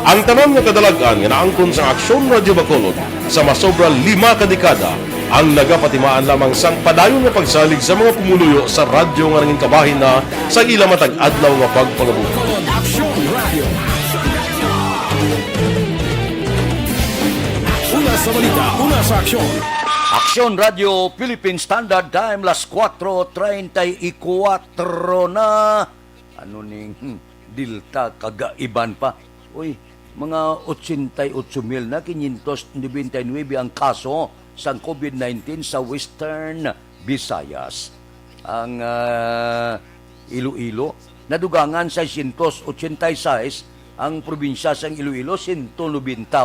Ang tanan nga kadalag-an nga naangkon sang Aksyon Radyo Bacolod sa masobra lima ka dekada ang nagapatimaan lamang sang padayon nga pagsalig sa mga pumuluyo sa radyo nga nangin kabahin na sa ila matag adlaw nga pagpangabuhi. Aksyon Radyo. Una sa balita, una sa aksyon. Aksyon Radyo Philippine Standard Time, las kuwatro treinta y kuwatro na. Ano ning Delta kag iban pa? Uy, mga ochenta y ocho mil na quinientos noventa y nuebe ang kaso sang COVID nineteen sa Western Visayas. Ang, ah, Iloilo, nadugangan seiscientos ochenta y seis, ang probinsya sang Iloilo, sento nobenta,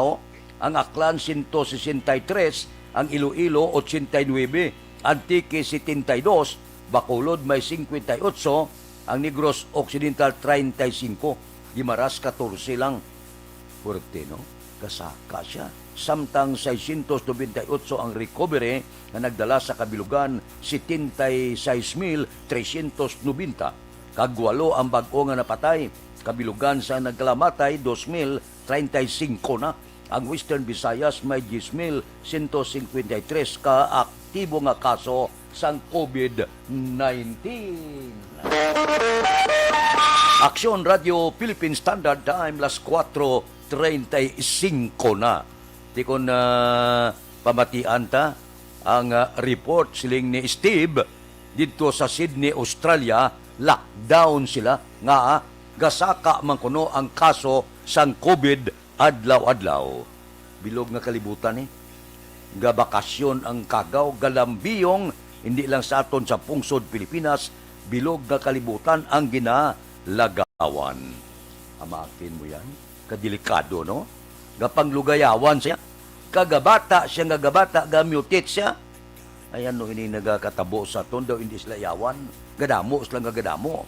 ang Aklan, sento sesenta y tres, ang Iloilo, ochenta y nuebe, Antique, setenta y dos, Bacolod, may cincuenta y ocho, ang Negros Occidental, treinta y cinco, Guimaras, catorce lang. Fuerte, no? Kasaka siya. Samtang seiscientos noventa y ocho ang recovery nga nagdala sa kabilugan setenta y seis mil trescientos noventa, kag walo ang bag-o nga napatay. Kabilugan sa nagkalamatay, dos mil treinta y cinco na. Ang Western Visayas may dies mil sento cincuenta y tres ka aktibo nga kaso sang COVID nineteen. Aksyon Radyo Philippine Standard Time, las kuwatro treinta y cinco na. Ti kon, ah, pamatian ta ang, ah, report, siling ni Steve, didto sa Sydney, Australia, lockdown sila nga, ah, gasaka man kuno ang kaso sang COVID adlaw-adlaw. Bilog nga kalibutan, eh. Gabakasyon ang kagaw, galambiyong, hindi lang sa aton sa pungsod Pilipinas, bilog nga kalibutan ang ginalagawan. Amakin mo yan? Kadelikado, no? Gapanglugayawan siya. Kagabata siya nga gabata, ga-mutate siya. Ay, ano ini nagakatabo sa aton daw hindi sila yawan? Gadamo sila nga gadamo.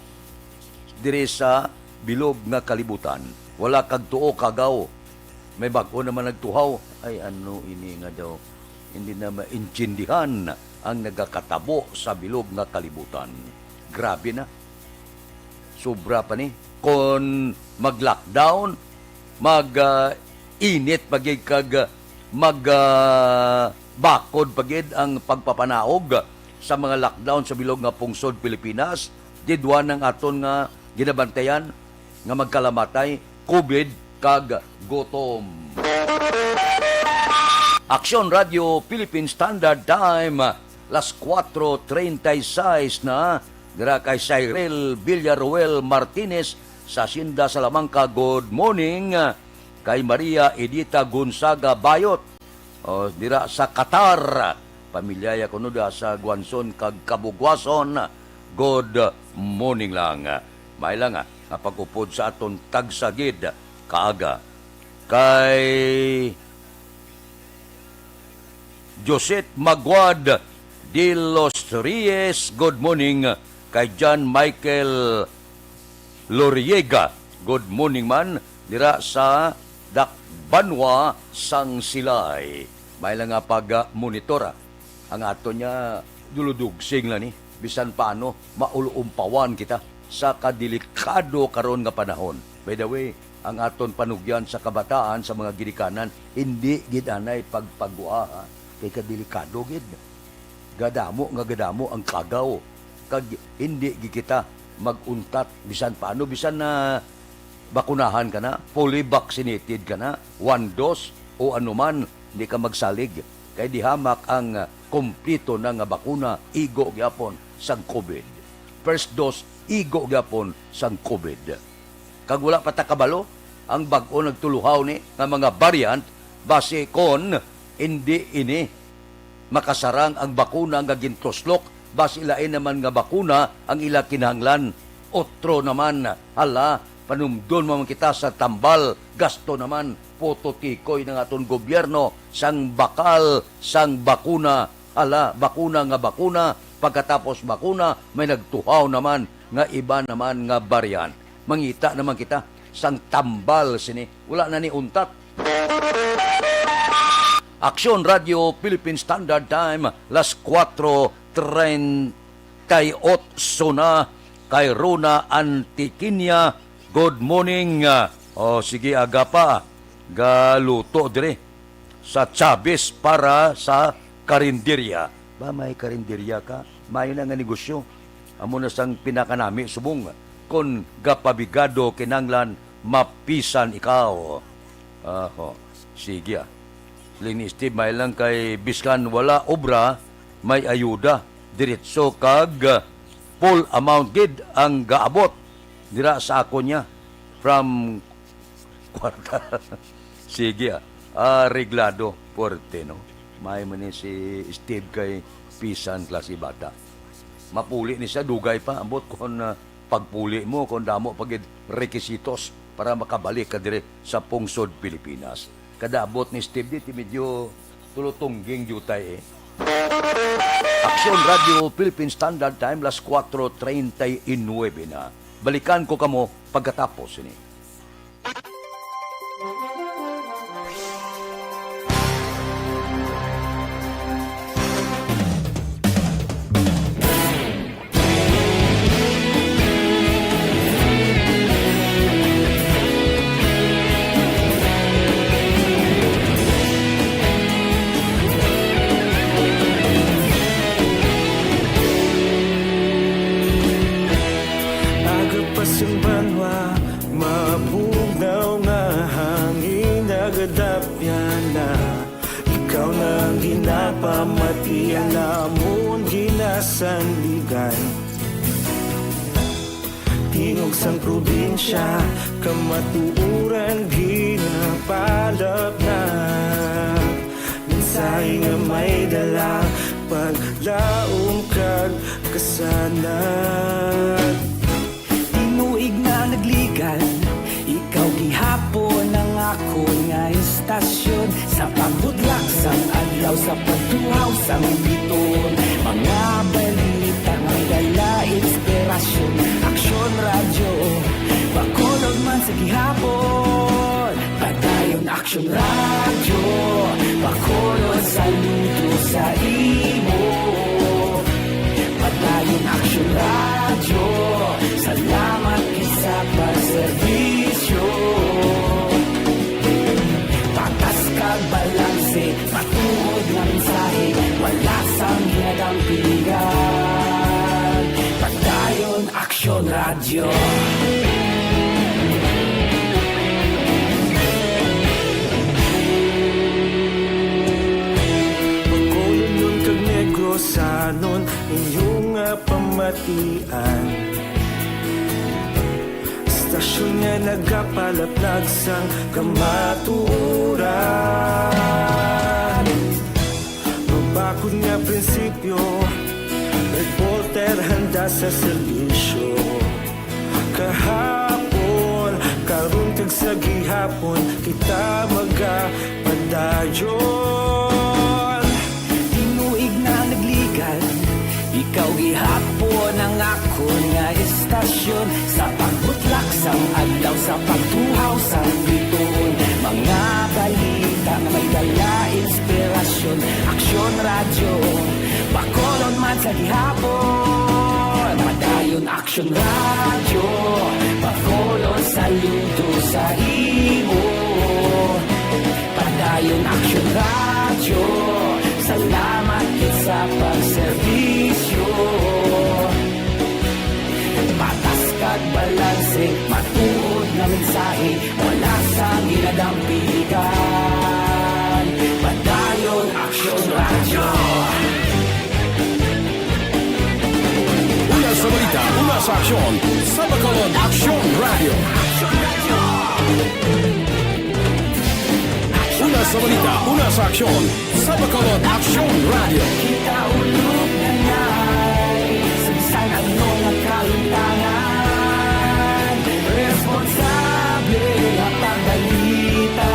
Diri sa bilog nga kalibutan, wala kag tuo kagaw. May bag-o naman nagtuhaw. Ay, ano ini nga daw hindi na maintindihan ang nagakatabo sa bilog nga kalibutan? Grabe na. Sobra pa ni. Kon mag-lockdown, mag, ah, init pa gid kag, ah, mag, ah, bakod pa gid ang pagpapanaog sa mga lockdown sa bilog nga pungsod Pilipinas, didwan ang aton nga ginabantayan nga magkalamatay, covid kag gutom. Aksyon Radio Philippine Standard Time, las kuwatro treinta y seis na. Dira kay Cyril Villaruel Martinez sa Hacienda Salamanca, good morning. Kay Maria Edita Gonzaga Bayot, o, dira sa Qatar, pamilyaya kuno da sa Guanzon kag Cabugwason, good morning lang. May lang, ah, nga pag-upod sa aton tagsa gid kaaga. Kay Josette Maguad de los Reyes, good morning. Kay John Michael Loriega, good morning man dira sa Dakbanwa sang Silay. May lang nga pag-monitor, ah. Ang ato niya, duludugsing lang ni. Bisan paano, maulumpawan kita sa kadelikado karon nga panahon. By the way, ang aton panugyan sa kabataan, sa mga ginikanan, hindi gid anay pagpagwa, ha? Kay kadelikado gid. Gadamo nga gadamo ang kagaw. Kag hindi gid kita mag-untat bisan paano, bisan na bakunahan ka na, fully vaccinated ka na, one dose o anuman, hindi ka magsalig. Kay di hamak ang, ah, kompleto na nga bakuna, igo gyapon sang covid. First dose, igo gyapon sang covid. Kag wala pa ta kabalo ang bag-o nagtuluhaw ni nga mga variant, basi kon hindi ini makasarang ang bakuna nga gintuslok, basi lain naman nga bakuna ang ila kinahanglan. Otro naman, hala, panumdon man kita sa tambal, gasto naman, puto tikoy ng aton gobyerno sang bakal sang bakuna. Hala, bakuna nga bakuna, pagkatapos bakuna, may nagtuhaw naman nga iba naman nga variant. Mangita naman kita sang tambal sini. Wala na ni untat. Aksyon Radio Philippine Standard Time, las kuwatro treinta y ocho na. Kay Rona Antiquiña, good morning. O, sige, aga pa. Galuto diri sa Chavez para sa karinderya. Ba, may karinderya ka? Mayo na nga negosyo. Amo na sang pinakanami subong. Kon gapabigado kinanglan, mapisan ikaw. Aho. Sige, ah. Siling ni Steve, may lang kay biskan wala obra, may ayuda. Diretso kag, ah, full amount gid ang gaabot dira sa ako niya. From kwarta. Sige, ah. Ah, reglado. Puwerte, no? May man ni si Steve kay pisan klase bata. Mapuli ni siya, dugay pa. Ambot kon, ah, pagpuli mo, kon damo pa gid rekisitos para makabalik ka diri sa pungsod Pilipinas. Kada abot ni Steve dito, medyo tulo tungging diutay, eh. Aksyon Radio Philippine Standard Time, las kuwatro treinta y nuebe na. Balikan ko kamo pagkatapos ini. Aga pa sang banwa, mabugnaw nga hangin nagadapyan na. Ikaw na ang ginapamati, ang amon ginasandigan. Tingog sang probinsya, kamatuoran ginapalapnat. Mensahe nga may dala, paglaom kag kasanag. Tinuig na nagligan, Tang biton, mga balita may dala inspirasyon. Aksyon Radyo, Bacolod man sa gihapon. Padayon Aksyon Radyo, Bacolod saludo sa imo. Padayon Aksyon Radyo, salamat gid sa pagserbisyo. Patas kag balanse, matuod nga mensahe, wala sang ginadampigan. Padayon Aksyon Radyo. Bacolodnon kag Negrosanon, inyo nga pamatian. Istasyon nga nagapalaplag sang kamatuoran. Mabakod nga prinsipyo, reporter handa sa serbisyo. Kahapon, karon kag sa gihapon, kita magapadayon. Tinuig na nagligan, ikaw gihapon ang akon nga istasyon. Sa pagbutlak sang adlaw, sa pagtuhaw sang bituon, mga balita nga may dala inspirasyon. Aksyon Radyo, Bacolod man sa gihapon. Padayon Aksyon Radyo, Bacolod saludo sa imo. Padayon Aksyon Radyo, salamat gid sa pagserbisyo. Patas kag balanse, matuod nga mensahe, wala sang ginadampigan. Padayon Aksyon Radyo. Una sa balita, una sa aksyon, sa Bacolod Aksyon Radyo. Una sa balita, una sa aksyon, sa Bacolod Aksyon Radyo. Kita ulog na nay, sa bisan ano nga kalimtangan, responsable nga pagbalita.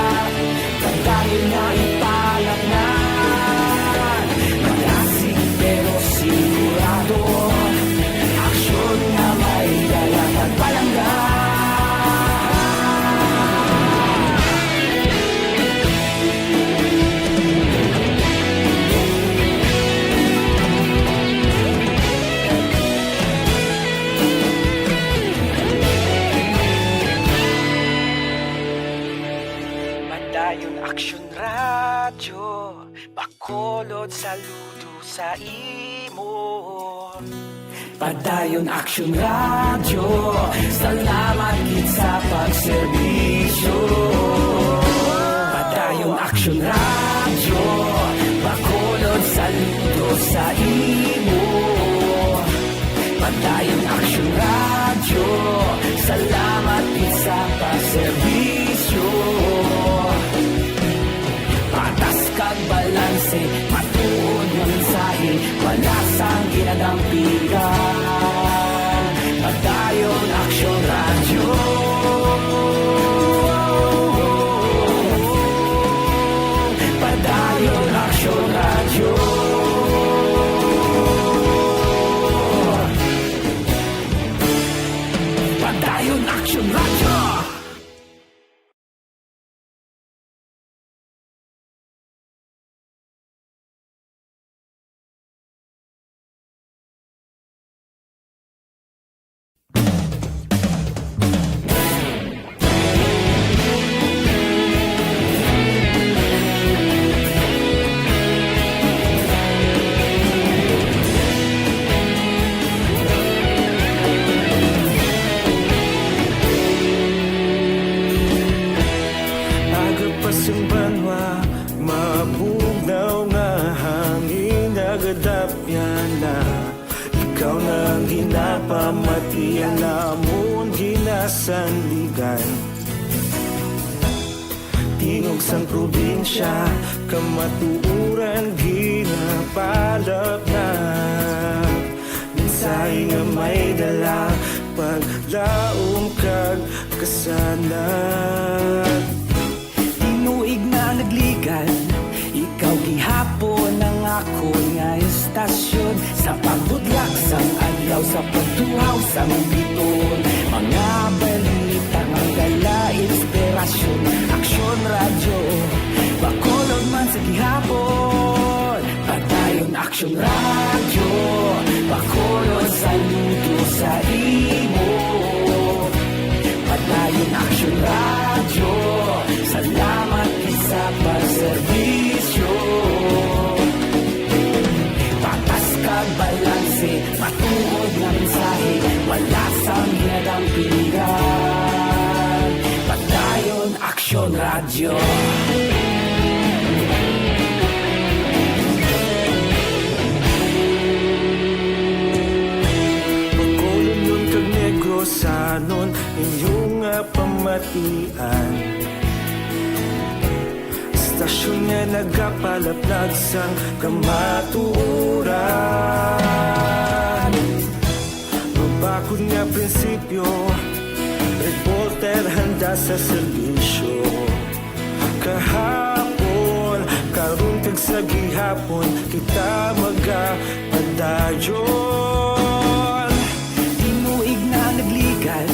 Padayon nga ipalatngan, malasig pero sigurado. Aksyon nga may dala kag palangga. Padayon Aksyon Radyo, Bacolod saludo sa imo. Padayon Aksyon Radyo, salamat gid sa pagserbisyo. Padayon Aksyon Radyo, Bacolod saludo sa imo. Padayon Aksyon Radyo, salamat gid sa pagserbisyo. Patas kag balanse, matuod nga mensahe, wala sang ginadampigan. Padayon Aksyon Radyo. Padayon Aksyon Radyo. Padayon Aksyon Radyo. Aga pa sang banwa, mabugnaw nga hangin nagadapyan na. Ikaw na ang ginapamatian namon ginasandigan. Tingog sang probinsya, kamatuoran ginapalapnap. Mensahe nga may dala, paglaom kag kasanag. Tinuig na nagligan, ikaw gihapon ang akon Tasyon sa pagbudlak sang adlaw, sa pagtuhaw sang biton, mga balita nga may dala inspirasyon. Aksyon Radyo, Bacolod man sa gihapon. Padayon Aksyon Radyo, Bacolod saludo sa imo. Padayon Aksyon Radyo, salamat gid sa pagserbisyo. Patas kag balanse, matuod nga mensahe, wala sang ginadampigan. Padayon Aksyon Radyo. Bacolodnon kag Negrosanon, inyo nga pamatian. Istasyon nga nagapalaplag sang kamatuoran. Mabakod nga prinsipyo, reporter handa sa serbisyo. Kahapon, karon kag sa gihapon, kita magapadayon. Tinuig na nagligan,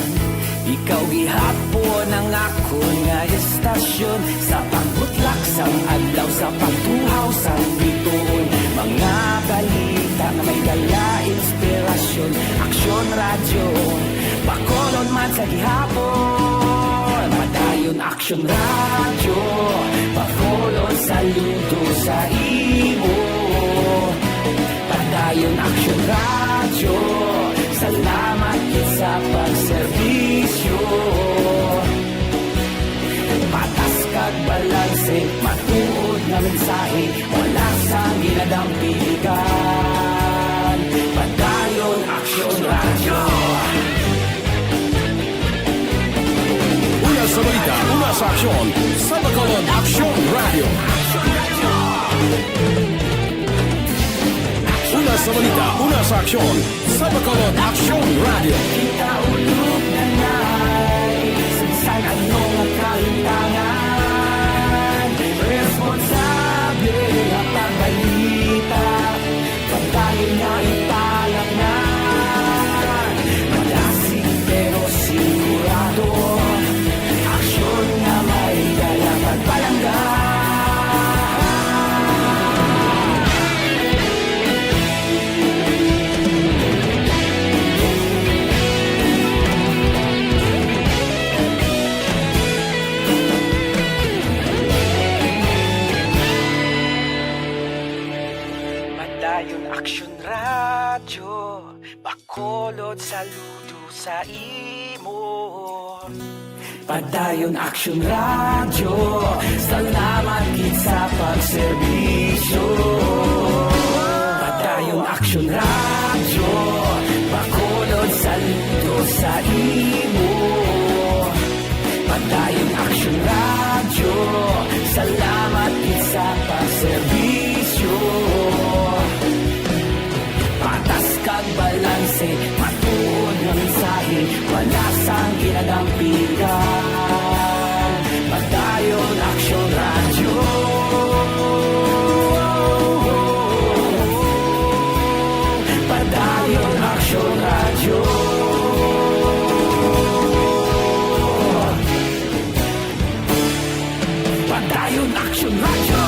ikaw gihapon ang akon nga istasyon. Sa pagbutlak sang adlaw, sa pagtuhaw sang bituon, mga balita nga may dala inspirasyon. Aksyon Radyo, Bacolod man sa gihapon. Padayon Aksyon Radyo, Bacolod saludo sa imo. Padayon Aksyon Radyo, salamat gid sa pagserbisyo. Patas kag balanse, matuod nga mensahe, wala sang ginadampigan. Padayon Aksyon Radyo. Una sa balita, una sa aksyon, sa Bacolod Aksyon Radyo. Una sa balita, una sa aksyon, sa Bacolod Aksyon Radyo. Kita ulog na nay, sa bisan ano nga kahimtangan, responsable nga pagbalita. Pagkain nga ipalaknan, madasig pero sigurado. Aksyon nga may dala pagpalangga. Padayon Aksyon Radyo, Bacolod saludo sa imo. Padayon Aksyon Radyo, salamat gid sa pagserbisyo. Padayon Aksyon Radyo, Bacolod saludo sa imo. Padayon Aksyon Radyo, salamat gid sa pagserbisyo. Patas kag balanse, matuod nga mensahe, wala sang ginadampigan. Padayon Aksyon Radyo. Padayon Aksyon Radyo. Padayon Aksyon Radyo.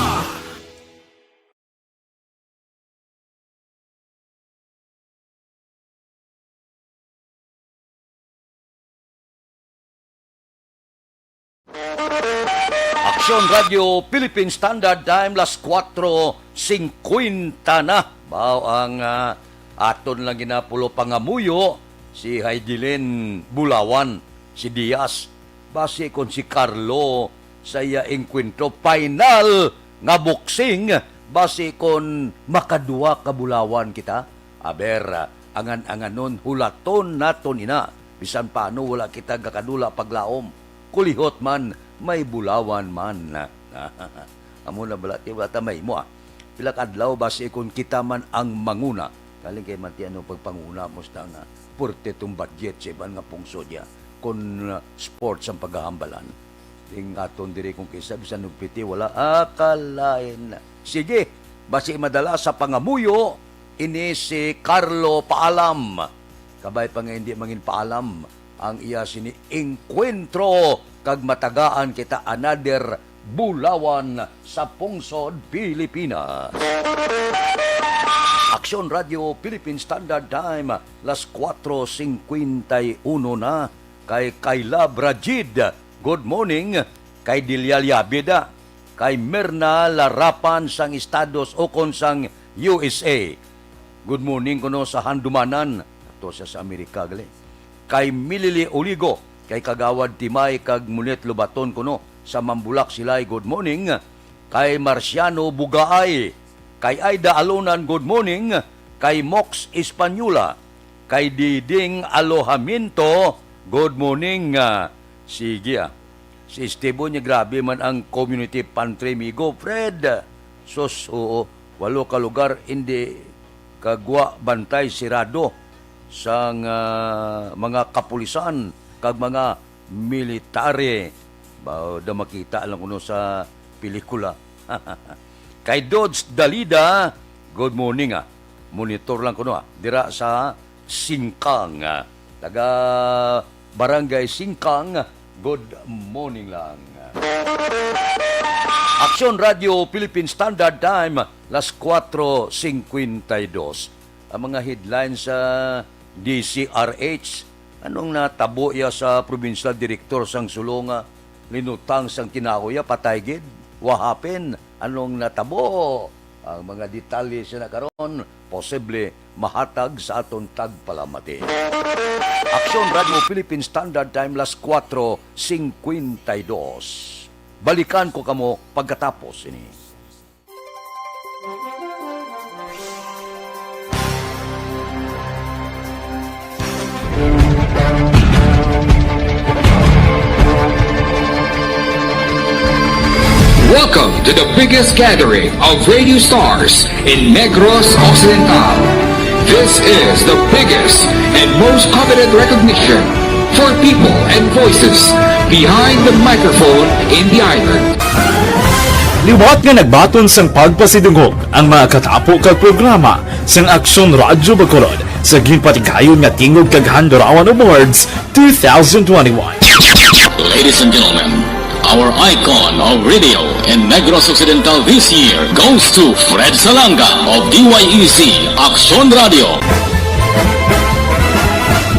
Aksyon Radyo Philippine Standard Time, las kuwatro singkwenta na. Mao ang, ah, aton lang ginapulo pangamuyo, si Heidelin Bulawan, si Diaz. Basi kon si Carlo sa iya engkwentro, final nga boxing, basi kon makaduwa ka bulawan kita. Aber, angan-anganon, hulaton naton ina. Bisan paano, wala kita gakadula paglaom. Kulihot man, may bulawan man. Amo na bala, ti, wala ta mahimo, ah. Pila ka adlaw, basi kon kita man ang manguna. Galing kay Matiano pagpanguna, musta nga? Purte tong budget sa iban nga pungsod ya. Kon, ah, sports ang paghahambalan. Ting aton diri kung kinsa, bisan nagpiti, wala. Ah, kalain. Sige, basi madala sa pangamuyo, ini si Carlo Paalam. Kabay pa nga hindi mangin paalam ang iya sini engkwentro kag matagaan kita another bulawan sa pungsod Pilipinas. Aksyon Radio Philippine Standard Time, las kuwatro singkwenta y uno na. Kay Kayla Brajid, good morning. Kay Delia Liabida, kay Mirna Larapan sang Estados Ukon sang U S A. Good morning kuno sa Handumanan. Ato siya sa Amerika, gali. Kay Milili Oligo, kay Kagawad Timay kag Munet Lobaton kuno sa Mambulak Silay, good morning. Kay Marciano Bugaay, kay Aida Alonan, good morning. Kay Mox Española, kay Diding Alojaminto, good morning. Ah, sige, ah. Si Esteban niya, grabe man ang community pantry, migo. Fred, sus, oo, walo ka lugar, hindi kagwa bantay, sirado sang, ah, mga kapulisan kag mga military. Ba, da makita lang kuno sa pelikula. Kay Dodge Dalida, good morning, ah. Monitor lang kuno, ah. Dira sa Singkang, ah. Taga Barangay Singkang, good morning lang. Aksyon Radio Philippine Standard Time, las kuwatro singkwenta y dos. Ang mga headlines sa D C R H, anong natabo ya sa provincial director sang Sulu nga linutang sang tinawo ya, patay gid? What happened? Anong natabo? Ang mga detalye sa na karon, posible mahatag sa aton tagpalamati. Aksyon Radio Philippine Standard Time, las kuwatro singkwenta y dos. Balikan ko kamo pagkatapos ini. Welcome to the biggest gathering of radio stars in Negros Occidental. This is the biggest and most coveted recognition for people and voices behind the microphone in the island. Liwat nga nagbaton sang pagpasidungog ang mga katapo kag programa sang Aksyon Radyo Bacolod sa ginpatigayon nga Tingog kag Handurawan Awards two thousand twenty-one. Ladies and gentlemen, our icon of radio in Negros Occidental this year goes to Fred Salanga of D Y E Z Aksyon Radio.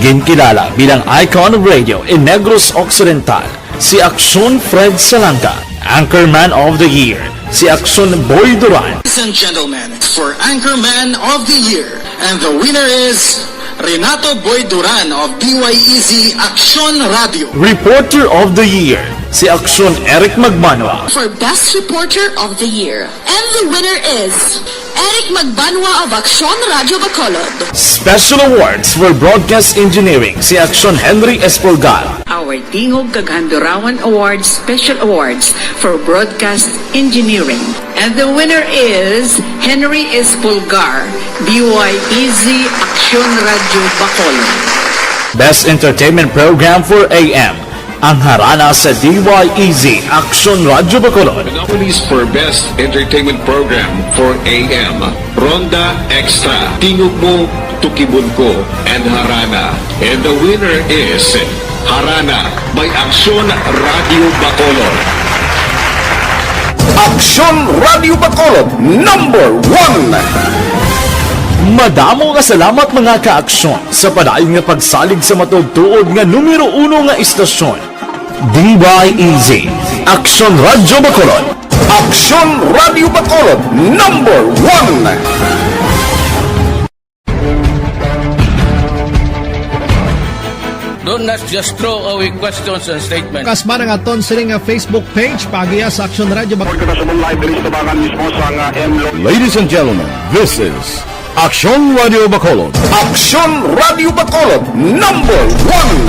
Ginkilala bilang icon of radio in Negros Occidental si Aksyon Fred Salanga, Anchorman of the Year si Aksyon Boy Duran. Ladies and gentlemen, for Anchorman of the Year, and the winner is Renato Boy Duran of D Y E Z Aksyon Radio. Reporter of the Year si Aksyon Eric Magbanwa. For Best Reporter of the Year, and the winner is Eric Magbanwa of Aksyon Radyo Bacolod. Special Awards for Broadcast Engineering si Aksyon Henry Espolgar. Our Tingog kag Handurawan Awards Special Awards for Broadcast Engineering. And the winner is Henry Espolgar, D Y E Z Aksyon Radyo Bacolod. Best Entertainment Program for A M, ang harana sa D Y E Z Aksyon Radyo Bacolod. Nominees for Best Entertainment Program for A M, Ronda Extra, Tingog Mo, Tukibon Ko, and Harana. And the winner is Harana by Aksyon Radio Bacolod. Aksyon Radio Bacolod, number one. Madamo nga salamat, mga ka-aksyon, sa padayon nga pagsalig sa matuod-tuod nga numero uno nga istasyon. D Y E Z, Aksyon Radyo Bacolod. Aksyon Radyo Bacolod, number one. Don't not just throw away questions and statements. Kasma ang aton sini nga Facebook page, paagiya sa Aksyon Radyo Bacolod. Kita sa live diri sa tabangan mismo sa nga M Lo- Ladies and gentlemen, this is Aksyon Radio Bacolod. Aksyon Radio Bacolod, number one.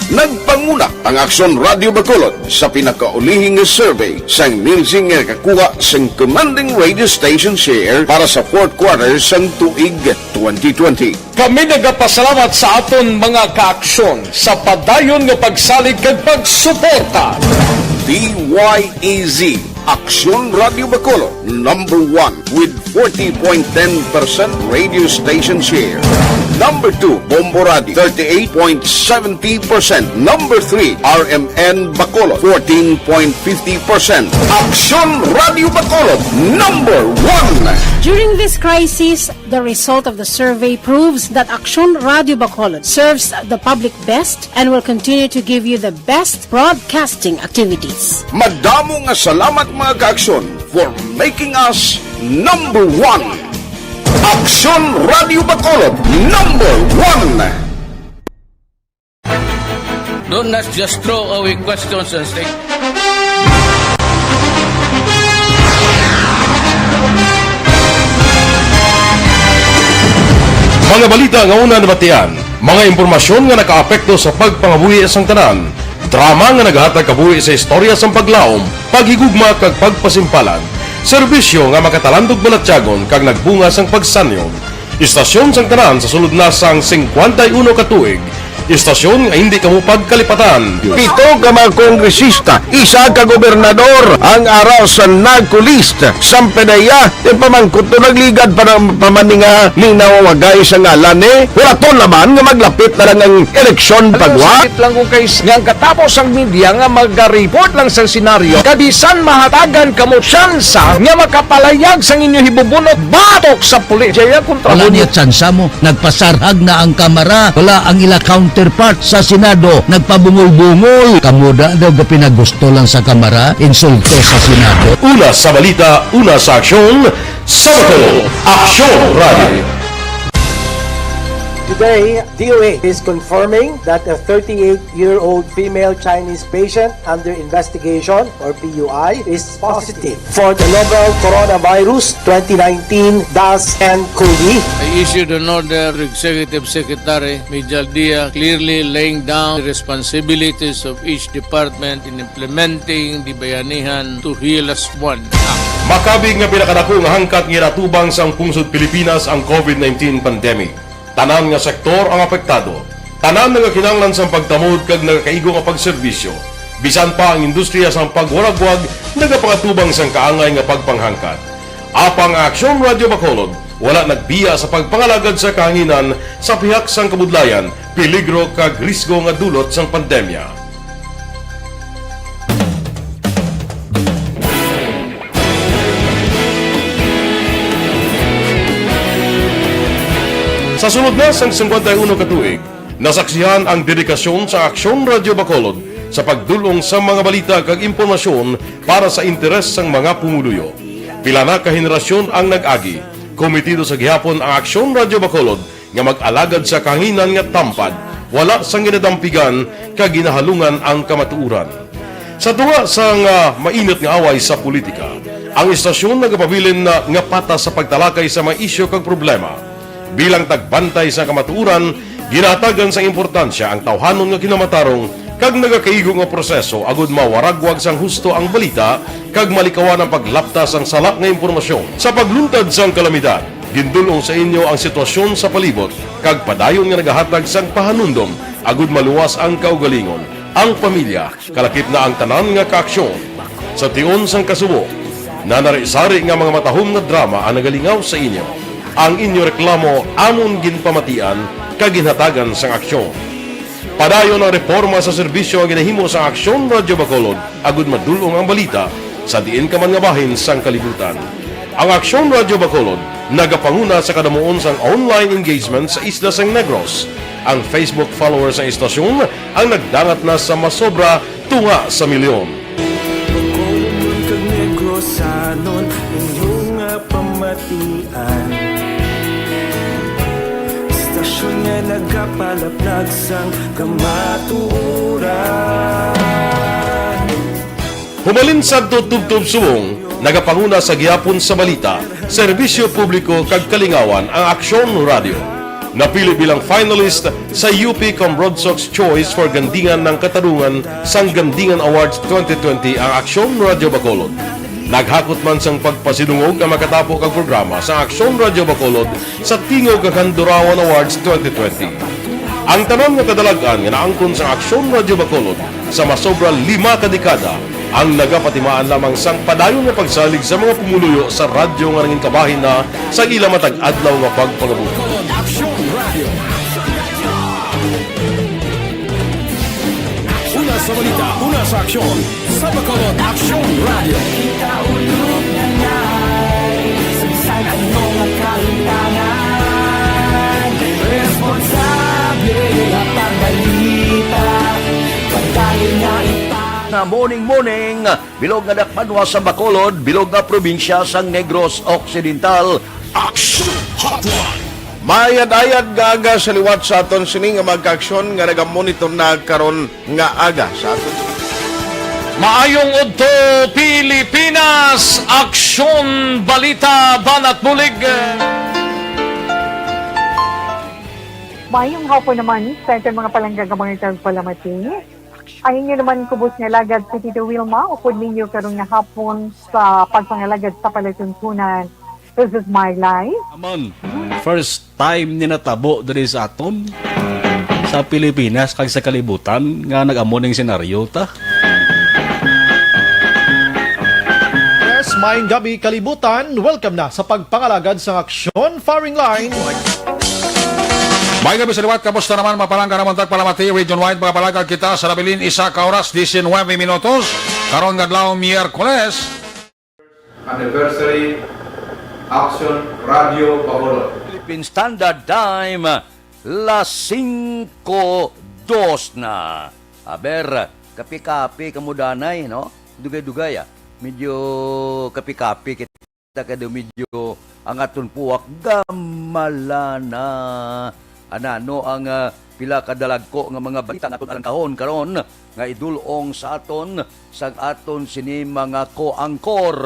Nagpanguna ang Aksyon Radio Bacolod sa pinakaulihing survey sang Nielsen nga nakakuha sang commanding radio station share para sa fourth quarter sang tuig twenty twenty. Kami nagapasalamat sa aton mga kaaksyon sa padayon nga pagsalig kag pagsuporta. D Y E Z, Aksyon Radio Bacolod, number one with forty point ten percent radio station share. Number two, Bombo Radio, thirty-eight point seventy percent. Number three, R M N Bacolod, fourteen point fifty percent. Aksyon Radio Bacolod, number one. During this crisis, the result of the survey proves that Aksyon Radio Bacolod serves the public best and will continue to give you the best broadcasting activities. Madamo nga salamat, mga ka-Aksyon, for making us number one. Aksyon Radio Bacolod, number one. Do not just throw away questions and say, Mga balita nga una nabatian, mga impormasyon nga nakaapekto sa pagpangabuhi sang tanan, drama nga naghatag kabuhi sa istorya sang paglaom, paghigugma kag pagpasimpalan, serbisyo nga makatalandog balatyagon kag nagbunga sang pagsanyog. Istasyon sang tanan sa sulod na sang singkwenta y uno ka tuig, istasyon nga hindi kamo pagkalipatan. Pito ka mga kongresista, isa ka gobernador ang ara sa NAGCO list. Sampanaya, ti pamangkot to nagligad pa ng pamaninga ni nawagay sa ngalan ni. Wala to naman nga maglapit na lang ang eleksyon pagwa. Sakit lang kung kay nga ang katapos ang media nga magariport lang sa senaryo. Kabisan mahatagan kamo tsansa nga makapalayag sang inyo hibubunot batok sa pulis. Jaya kontra Wala mo niya tsansa mo. Nagpasarhag na ang Kamara. Wala ang ila counterpart sa Senado. Nagpabungol-bungol. Kamo da daw gapinagusto lang sa Kamara, insulto sa Senado. Una sa balita, una sa aksyon, sa Bacolod, Aksyon Radio. Today, D O A is confirming that a thirty-eight-year-old female Chinese patient under investigation, or P U I, is positive for the novel coronavirus twenty nineteen dash N cov. I issued an order to Executive Secretary Mijal Dia, clearly laying down the responsibilities of each department in implementing the Bayanihan to Heal As One Act. Makabig nga pinakadako nga hangkat nga ginatubang sang pungsod Pilipinas ang covid nineteen pandemic. Tanan nga sektor ang apektado. Tanan nagakinahanglan sang pagtamod kag nagakaigo nga pagserbisyo. Bisan pa ang industriya sang pagwaragwag nagapangatubang sang kaangay nga pagpanghangkat. Apang ang Aksyon Radio Bacolod wala nagbiya sa pagpangalagad sa kahanginan sa pihak sang kabudlayan, peligro kag risgo nga dulot sang pandemya. Sa sulod na sang singkwenta y uno ka tuig, nasaksihan ang dedikasyon sa Aksyon Radio Bacolod sa pagdul-ong sa mga balita kag impormasyon para sa interes sang mga pumuluyo. Pila na ka henerasyon ang nag-agi. Komitido sa gihapon ang Aksyon Radio Bacolod nga mag-alagad sa kahanginan nga tampad, wala sang ginadampigan kag ginahalungan ang kamatuoran. Sa tunga sang, ah, mainit nga away sa politika, ang istasyon nagapabilin na nga patas sa pagtalakay sa mga isyu kag problema. Bilang tagbantay sa kamatuoran, ginahatagan sang importansya ang tawhanon nga kinamatarong kag nagakaigo nga proseso agud mawaragwag sang husto ang balita kag malikawan ang paglapta sang sala nga impormasyon. Sa pagluntad sang kalamidad, gindul-ong sa inyo ang sitwasyon sa palibot kag padayon nga nagahatag sang pahanumdom agud maluwas ang kaugalingon, ang pamilya, kalakip na ang tanan nga kaaksyon. Sa tion sang kasubo, nanari-sari nga mga matahom nga drama ang nagalingaw sa inyo. Ang inyo reklamo amon ginpamatian kag ginhatagan sang aksyon. Padayon ang reporma sa serbisyo nga ginahimo sa Aksyon Radyo Bacolod agud madul-ong ang balita sa diin ka man nga bahin sang kalibutan. Ang Aksyon Radyo Bacolod nagapanguna sa kadamuon sang online engagement sa isla sang Negros. Ang Facebook followers sang istasyon ang nagdangat na sa masobra tunga sa milyon. Bacolodnon kag Negrosanon, inyo nga pamatian. Istasyon nga nagapalaplag sang kamatuoran. Humalin sadto tubtob subong, nagapanguna sa gihapon sa balita, serbisyo publiko kag kalingawan ang Aksyon Radyo. Napili bilang finalist sa U P Cambrodsoc's Choice for Gandingan ng Katarungan sang Gandingan Awards twenty twenty ang Aksyon Radyo Bacolod. Naghakot man sang pagpasidungog ang makatapo kag programa sa Aksyon Radyo Bacolod sa Tingog kag Handurawan Awards twenty twenty. Ang tanan nga kadalag-an nga naangkon sa Aksyon Radyo Bacolod sa masobra lima ka dekada Ang nagapatimaan lamang sang padayon nga pagsalig sa mga pumuluyo sa radyo nga nangin kabahin na sa ila matag adlaw nga pagpangabuhi. Aksyon Radio. Una sa balita, una sa aksyon, sa Bacolod Aksyon Radio. Kita ulog na ngay, sagsag ang mga kahintangan. Responsable nga pagbalita, pagdayon nga ipa- Nga morning, morning, bilog nga dakbanwa sa Bacolod, bilog nga probinsya sang Negros Occidental. Action Hotline. Mayad-ayad nga aga sa liwat sa aton sini nga mga kaaksyon nga nagamonitor na karon nga aga sa aton. Maayong udto, Pilipinas! Aksyon, balita, banat bulig. Mayong hapon naman sa aton mga palangga nga mga tagpalamati. Ang inyo naman kubos nga alagad si Tito Wilma, upod ninyo karon nga hapon sa pagpangalagad sa palatuntunan. This is my life. Amon, first time ni natabo diri sa aton, sa Pilipinas, kag sa kalibutan, nga nag-amo ning senaryo ta. Yes, maayong gabi, kalibutan. Welcome na sa pagpangalagad sa Aksyon Firing Line. May gabi sa liwat, kamusta naman, mga palangga namon tagpalamati, region-wide, mga palangga kita sa nabilin, isa ka oras, diecinuebe minutos, karon nga adlaw, Miyerkules. Anniversary, Action Radio Bacolod. Philippine Standard Time, las singko dos na. Aber, kapi-kapi kamo danay, no? Dugay-dugay, ah. Medyo kapi-kapi kita kay daw medyo ang aton puwak gamala na. Anano ang, ah, pila ka dalagko nga mga balita nga aton arangkahon karon nga idul-ong sa aton sang aton sini mga ko-angkor?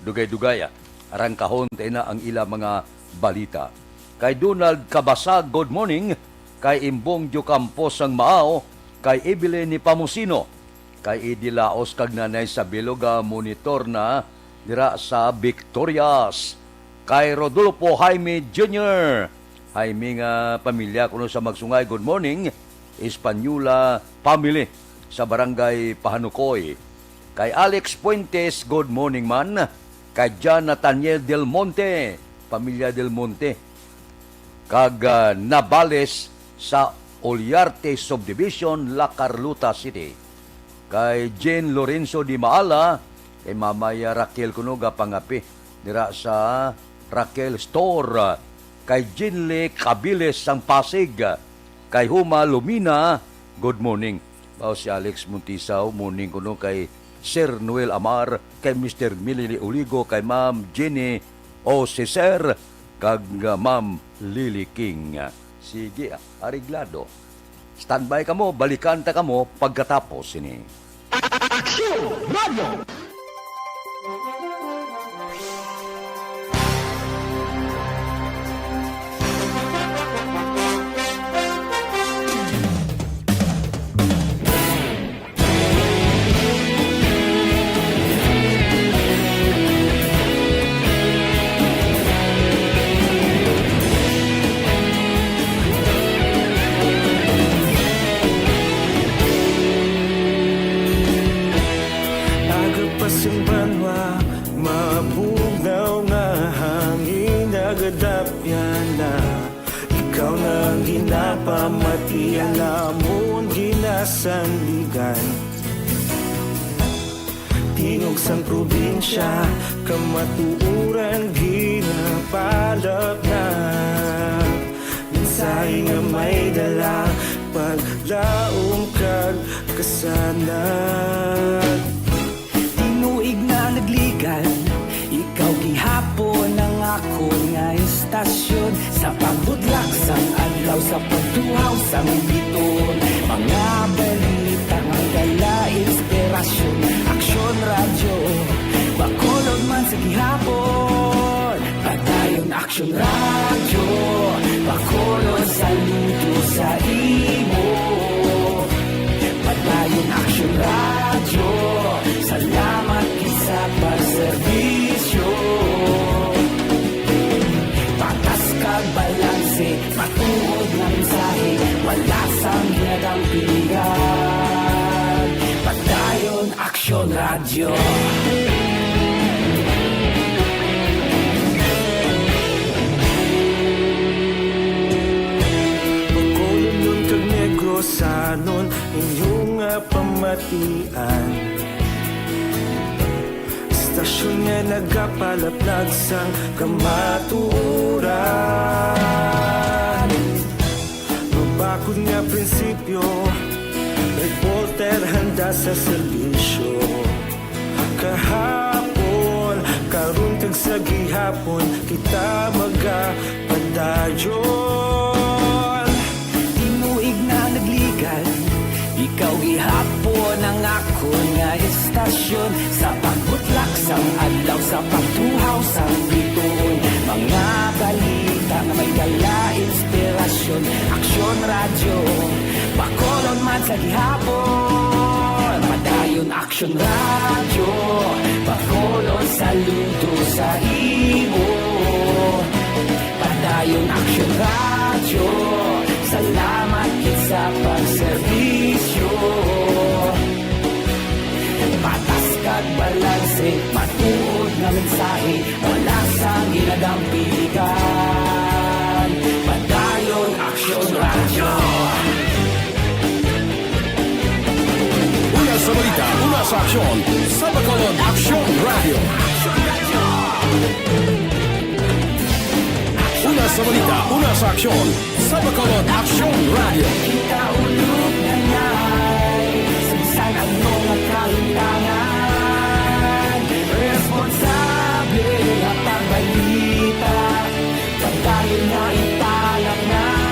Dugay-dugay, ah, arangkahon ta na ang ila mga balita. Kay Donald Cabasag, good morning. Kay Imbong Diocampo sang Maao, kay Evelyn ni Pamusino, kay Eddie Laos kag Nanay Sabilo, ga monitor na dira sa Victorias. Kay Rodolfo Jaime Junior, Jaime nga pamilya kuno sa Magsungay, good morning. Española family sa Barangay Pahanukoy. Kay Alex Fuentes, good morning man. Kay John Nathaniel Del Monte, pamilya Del Monte, kag, ah, Nabales sa Oliarte Subdivision, La Carlota City. Kay Jane Lorenzo Di Maala, kay Mamay Raquel kuno gapangapi dira sa Raquel Store. Kay Jinle Cabiles sang Pasig, kay Huma Lumina, good morning. Mao si Alex Montisaw, morning kuno kay Sir Noel Amar, kay Mister Millie Oligo, kay Ma'am Jenny Osiser, kag, uh, Ma'am Lily King. Sige, ah, areglado. Standby kamo, balikan ta kamo pagkatapos sini. Aksyon Radio! Aga pa sing banwa, mabugnaw nga hangin nagadapyan na. Ikaw na ang ginapamati, ang amon ginasandigan. Tingog sang probinsya, kamatuoran ginapalapnag. Mensahe nga may dala, paglaom kag kasanag. Tinuig na nagligan, ikaw gihapon ang akon nga istasyon. Sa pagbudlak sang adlaw, sa pagtuhaw sang biton, mga balita nga dala inspirasyon. Aksyon Radyo, Bacolod man sa gihapon. Padayon Aksyon Radyo, Bacolod, saludo sa imo. Padayon Aksyon Radyo, salamat gid sa pagserbisyo. Patas kag balanse, matuod nga mensahe, wala sang ginadampigan. Padayon Aksyon Radyo. Radyo. Bacolodnon kag Negrosanon, inyo nga pamatian. Istasyon nga nagapalaplag sang kamatuoran. Mabakod nga prinsipyo, reporter handa sa serbisyo. Kahapon, karon kag sa gihapon, kita magapadayon. Tinuig na nagligad, ikaw gihapon ang akon nga istasyon. Sa pagbutlak sang adlaw, sa pagtuhaw sang bituon, mga balita nga may dala inspirasyon. Aksyon Radyo, Bacolod man sa gihapon. Padayon Aksyon Radyo, Bacolod saludo sa imo. Padayon Aksyon Radyo, salamat gid sa pagserbisyo. Patas kag balanse, matuod nga mensahe, wala sang ginadampigan. Padayon Aksyon Radyo. Una sa balita, una sa aksyon, sa Bacolod Aksyon Radyo. Una sa balita, una sa aksyon, sa Bacolod Aksyon Radyo. Kita ulog na ngay, sa bisan ano nga kahimtangan, responsable nga pagbalita. Pagdayon nga italaknan,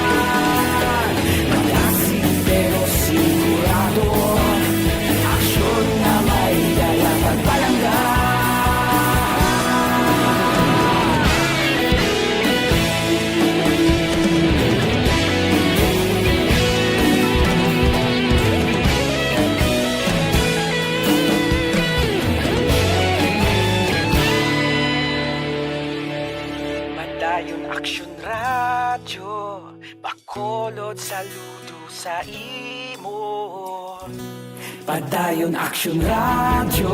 malasig pero sigurado. Aksyon nga may dala pagpalangga. Padayon Aksyon Radyo, Bacolod saludo sa imo. Padayon Aksyon Radyo,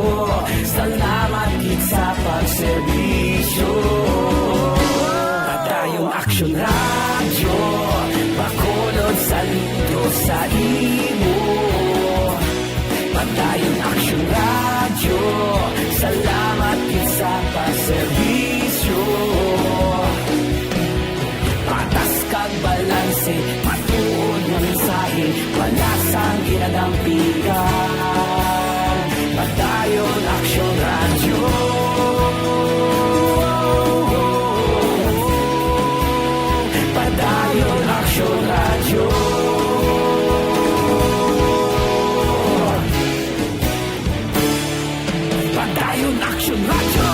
salamat gid sa pagserbisyo. Padayon Aksyon Radyo, Bacolod saludo sa imo. Padayon Aksyon Radyo, salamat gid sa pagserbisyo. Patas kag balanse, matuod nga mensahe, wala sang ginadampigan. Padayon Aksyon Radyo. Padayon Aksyon Radyo. Padayon Aksyon Radyo.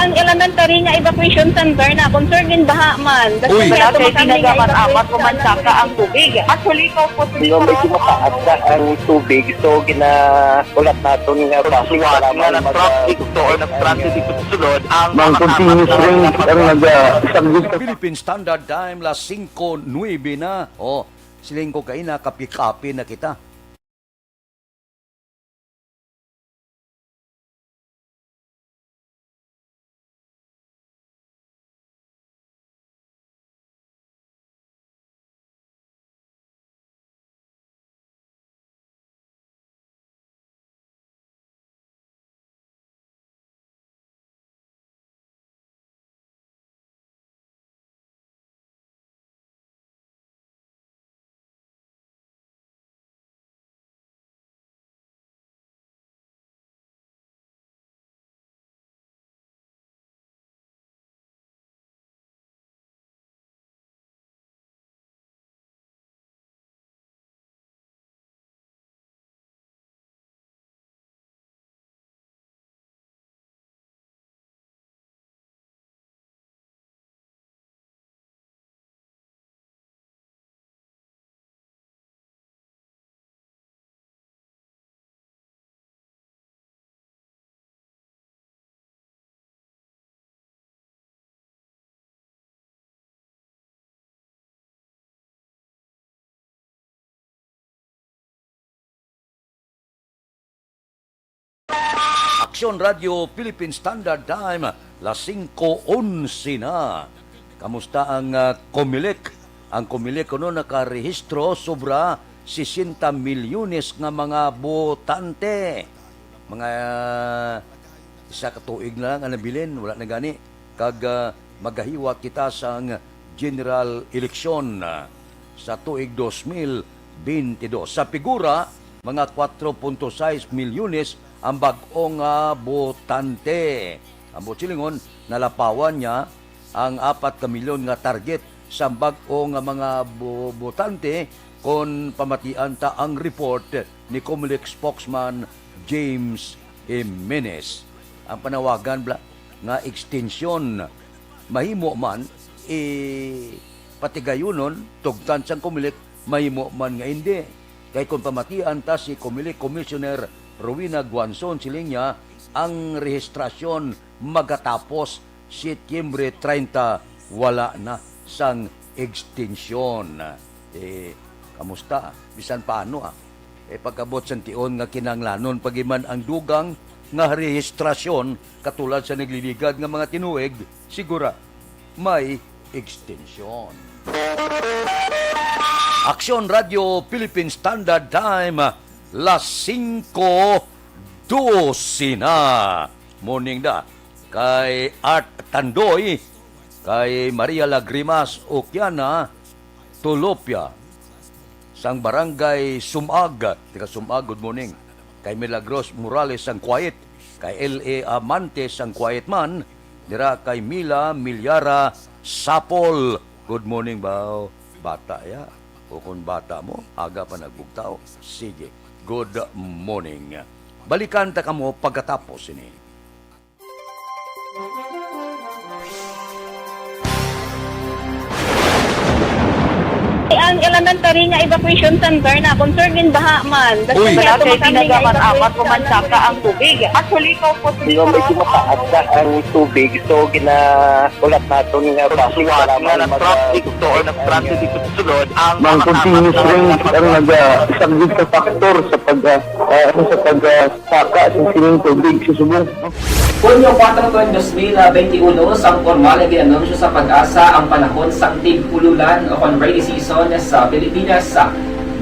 Ang elementary nga evacuation center na concern din baha man. Uy. Wala kay tinaga man amat o mansaka ang tubig. Actually, ko po. Medyo mataas na ang tubig, so ginaulat naton nga basi nga nag-traffic to or nag-transit dito sa sulod ang mga continuous rain ang naga-, Philippine Standard Time, las singko nuebe na. Oh, siling ko kaina, kapi-kapi na kita. Radyo Philippine Standard Time, las singko onse na. Kamusta ang, ah, Comelec? Ang Comelec kuno nakarehistro sobra sesenta milyones nga mga botante. Mga isa ka tuig na lang ang nabilin, wala na gani. Kag, ah, magahiwat kita sang general eleksyon, ah, sa tuig dos mil bentidus. Sa figura, mga kuwatro punto sais milyones ang bag-o nga botante. Ang buot silingon, nalapawan niya ang apat ka milyon nga target sang bag-o nga mga bo-, botante kon pamatian ta ang report ni Comelec spokesman James Jimenez. Ang panawagan bla-, nga extension mahimo man, eh, patigayunon, tugtan sang Comelec, mahimo man nga indi. Kay kung pamatian ta si Comelec Commissioner Rowena Guanzon, siling niya, ang rehistrasyon magatapos Setyembre treinta, wala na sang extension. Eh, kamusta? Bisan paano, ah. Eh, pagkabot sang tion nga kinahanglanon pa gid man ang dugang nga rehistrasyon katulad sa nagliligad nga mga tinuig, sigura may extension. Aksyon Radyo Philippine Standard Time, las singko dose na. Morning da kay Art Tandoy, kay Maria Lagrimas Okiana Tulopia, sang Barangay Sumag, taga Sumag, good morning. Kay Milagros Morales sang Quiet, kay L A Amante sang Quiet man, dira kay Mila Milyara Sapol. Good morning, baw. Bata ya. O kung bata mo, aga pa nagbugtaw. Sige. Good morning. Balikan ta kamo pagkatapos ini. Ang elementary nga evacuation center na concern gin baha man. Uy. Wala kay pinagaman apat ko man saka ang tubig. Actually, ikaw po sa Di ba, medyo mataas na ang tubig, so ginahulat naton nga basi para nga nag-traffic to or nag-traffic dito sa sulod ang Mang mga continuous tapat na rain ang nagpapagawa. Nagasaglit sa factor sa pag, ah, ah, ano, sa pag, ah, saka sa sining tubig sa subong. Hunyo kuwatro tuig dos mil benti uno, sang pormal nga gin-anunsyo sa PAGASA ang panahon sang tig-ululan o kon rainy season sa Pilipinas.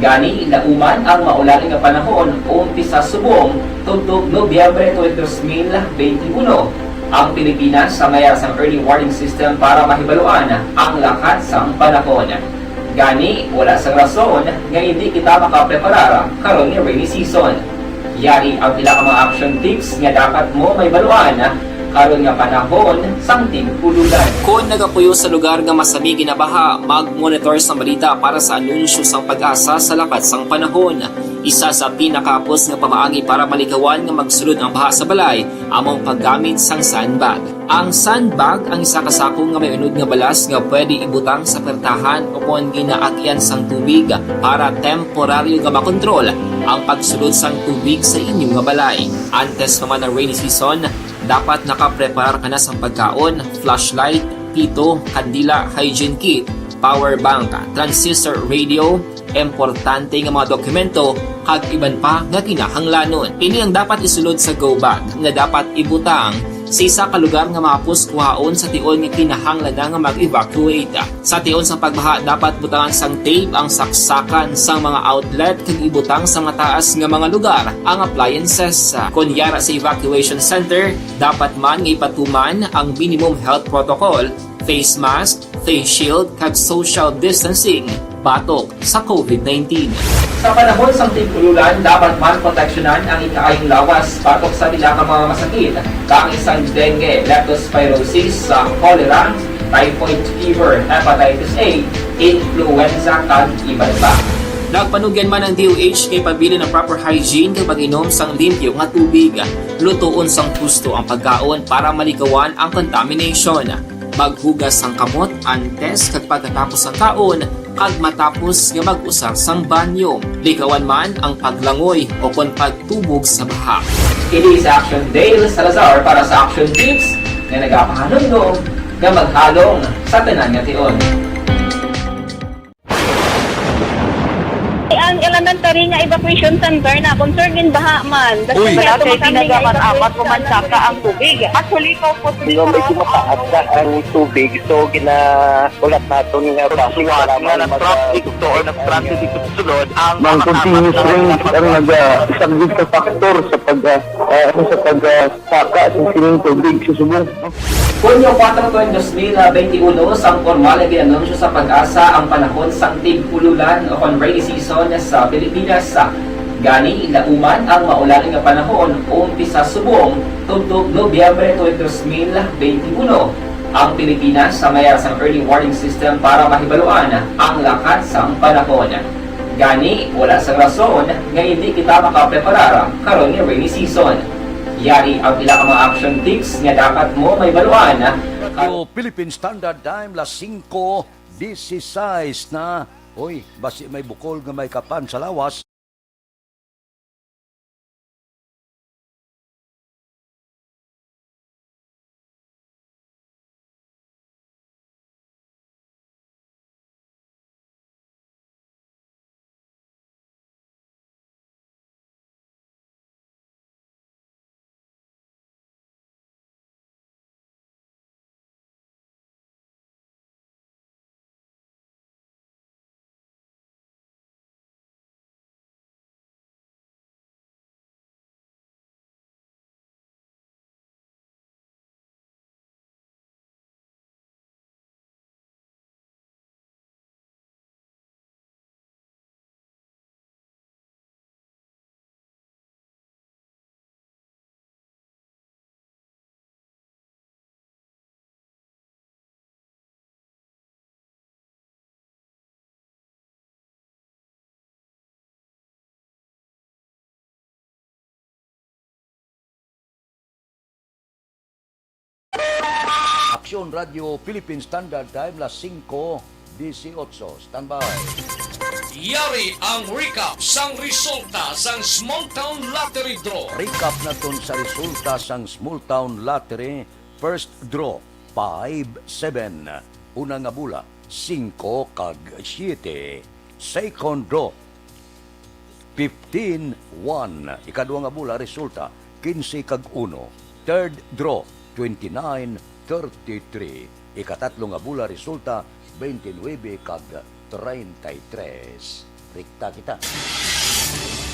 Gani, lauman ang maulan nga panahon umpisa subong tubtob Nobyembre tuig dos mil benti uno. Ang Pilipinas may ara sang early warning system para mahibaluan ang lakat sang panahon. Gani, wala sang rason nga indi kita makapreparar karon nga rainy season. Yari ang pila ka mga action tips nga dapat mo mahibaluan karon nga panahon sang tig-ululan. Kon nagapuyo sa lugar nga masami ginabaha, mag-monitor sang balita para sa anunsyo sang PAGASA sa lakat sang panahon. Isa sa pinakahapos nga pamaagi para malikawan nga magsulod ang baha sa balay amo ang paggamit sang sandbag. Ang sandbag ang isa ka sako nga may unod nga balas nga pwede ibutang sa pertahan o kon ginaagyan sang tubig para temporaryo nga makontrol ang pagsulod sang tubig sa inyo nga balay. Antes pa man ang rainy season, dapat nakapreparar ka na sang pagkaon, flashlight, pito, kandila, hygiene kit, power bank, transistor radio, importante nga mga dokumento, kag iban pa nga kinahanglanon. Ini ang dapat isulod sa go bag nga dapat ibutang sa isa ka lugar nga mahapos kuhaon sa tion nga kinahanglan na nga mag-evacuate. Sa tion sang pagbaha, dapat butangan sang tape ang saksakan sang mga outlet kag ibutang sa mataas nga mga lugar ang appliances. Kon yara sa evacuation center, dapat man nga ipatuman ang minimum health protocol, face mask, face shield, kag social distancing batok sa COVID nineteen. Sa panahon sang tig-ululan, dapat man proteksyonan ang ikaayong lawas batok sa pila ka mga masakit, kaangay sang dengue, leptospirosis, sa cholera, typhoid fever, hepatitis A, influenza, kag iban pa. Nagpanugyan man ang D O H nga ipabilin ang proper hygiene kag pag-inom sang limpyo nga tubig, lutoon sang husto ang pagkaon para malikawan ang contamination. Maghugas sang kamot antes kag pagkatapos sang kaon, kag matapos nga mag-usar sang banyo. Likawan man ang paglangoy o kon pagtubog sa baha. Ini si Action Dale Salazar para sa Action Tips nga nagapahanumdom nga maghalong sa tanan nga tion. Ang Nagtari nga evacuation center na, concern in baha man. Basta Uy. Wala kay ato makami nga ginagaman evacuation apat ko man center saka ang tubig. Actually, ko po Medyo, medyo mataas na ang tubig, so ginahulat naton nga traffic nga para nga mag- nag-traffic to or nag-traffic dito sa sulod ang Mang mga continuous tama rain ang naga-, isang big factor sa pag, ah, ah, ano, sa pag, ah, saka sa sining tubig sa Subong. Hunyo kuwatro, dos mil benti uno, sang pormal nga gin-anunsyo sa PAGASA ang panahon sang tig-ululan o kon rainy season sa Pilipinas. Gani, lauman ang maulan nga panahon, umpisa subong tubtob Nobyembre twenty, dos mil benti uno. Ang Pilipinas, sa mayara sang early warning system para mahibaluan ang lakat sang panahon. Gani, wala sang rason nga hindi kita makapreparar karon nga rainy season. Yari ang pila ka mga action tips nga dapat mo mahibaluan. Radyo Philippine Standard Time, las singko dieciséis na. Hoy, basi may bukol nga may kapan sa lawas. Aksyon Radyo Philippine Standard Time, las singko dieciocho. Standby. Yari ang recap sang resulta sang Small Town Lottery Draw. Recap naton sa resulta sang Small Town Lottery. First draw, five seven. Una nga bola, singko kag siyete. Second draw, fifteen one. Ikadua nga bola, resulta, quince kag uno. Third draw, twenty-nine thirty-three. Ikatatlo nga bola, resulta, twenty-nine kag treinta y tres. Rekta kita.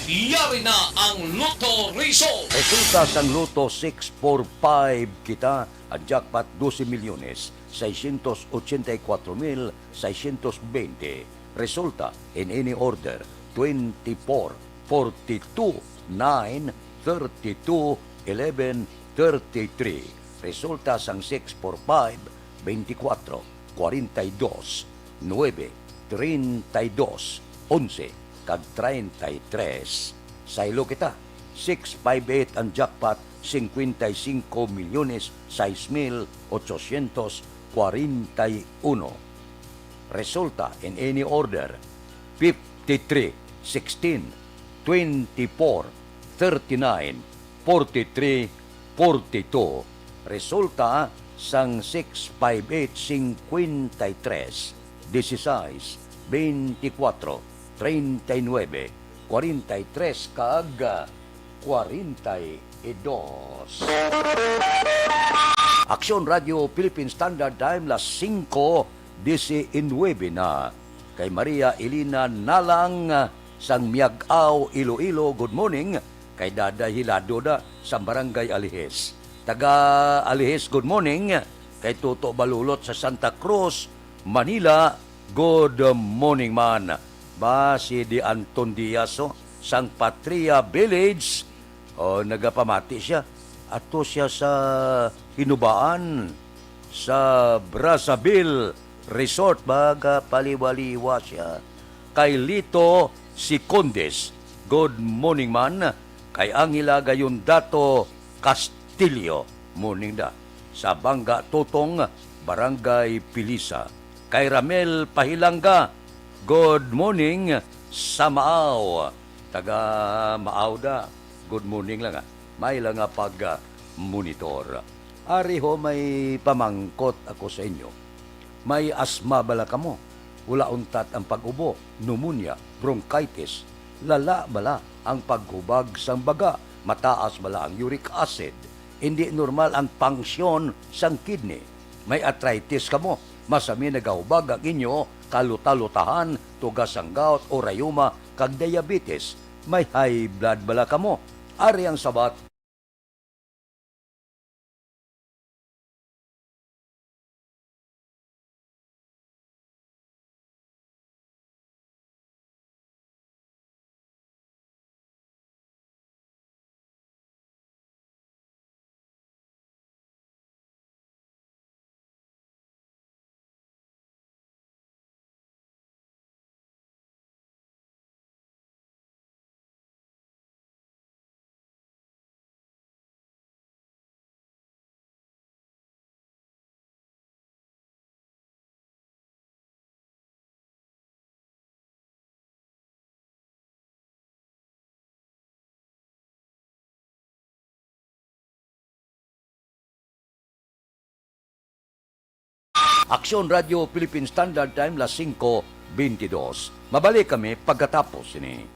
Yari na ang Lotto result. Resulta sang Lotto six four five kita, ang jackpot, doce milyones seiscientos ochenta y cuatro mil seiscientos veinte. Resulta, in any order, twenty-four, forty-two, nine, thirty-two, eleven, thirty-three. Resulta sang six four five, veinticuatro, cuarenta y dos, nueve, treinta y dos, once, kag treinta y tres. Saylo kita, six five eight ang jackpot, cincuenta y cinco milyones seis mil ochocientos cuarenta y uno. Resulta, in any order, fifty-three, sixteen, twenty-four, thirty-nine, forty-three, forty-two. Resulta sang six five eight, cincuenta y tres, dieciséis, veinticuatro, treinta y nueve, cuarenta y tres, kag cuarenta y dos. Aksyon Radyo Philippine Standard Time, las singko diecinuebe na. Kay Maria Elena Nalang, ah, sang Miag-ao, Iloilo, good morning. Kay Daday Hilado da sa Barangay Alihis. Taga Alihis, good morning. Kay Toto Balulot sa Santa Cruz, Manila, good morning man. Ba, si Di Anton Diaz, oh, sang Patria Village, oh, nagapamati sia. Ato sia sa Hinubaan, sa Brazzaville Resort, magapaliwaliwa sia. Kay Lito Sicondes, good morning man. Kay Angela Gayondato Castillo, morning da. Sa Bangga Totong, Barangay Pilisa. Kay Ramel Pahilanga, good morning sa Maaw. Taga Maaw da. Good morning lang, ah. May lang nga pag, ah, monitor. Ari ho, may pamangkot ako sa inyo. May asma bala kamo? Wala untat ang pag-ubo, pneumonia, bronchitis, Lala bala ang paghubag sang baga? Mataas bala ang uric acid? Indi normal ang pungsyon sang kidney? May arthritis kamo? Masami nagahubag ang inyo kalutalutahan, tuga sang gout o rayuma kag diabetes? May high blood bala kamo? Ari ang sabat. Aksyon Radio Philippine Standard Time, las singko beintidos. Mabalik kami pagkatapos sini.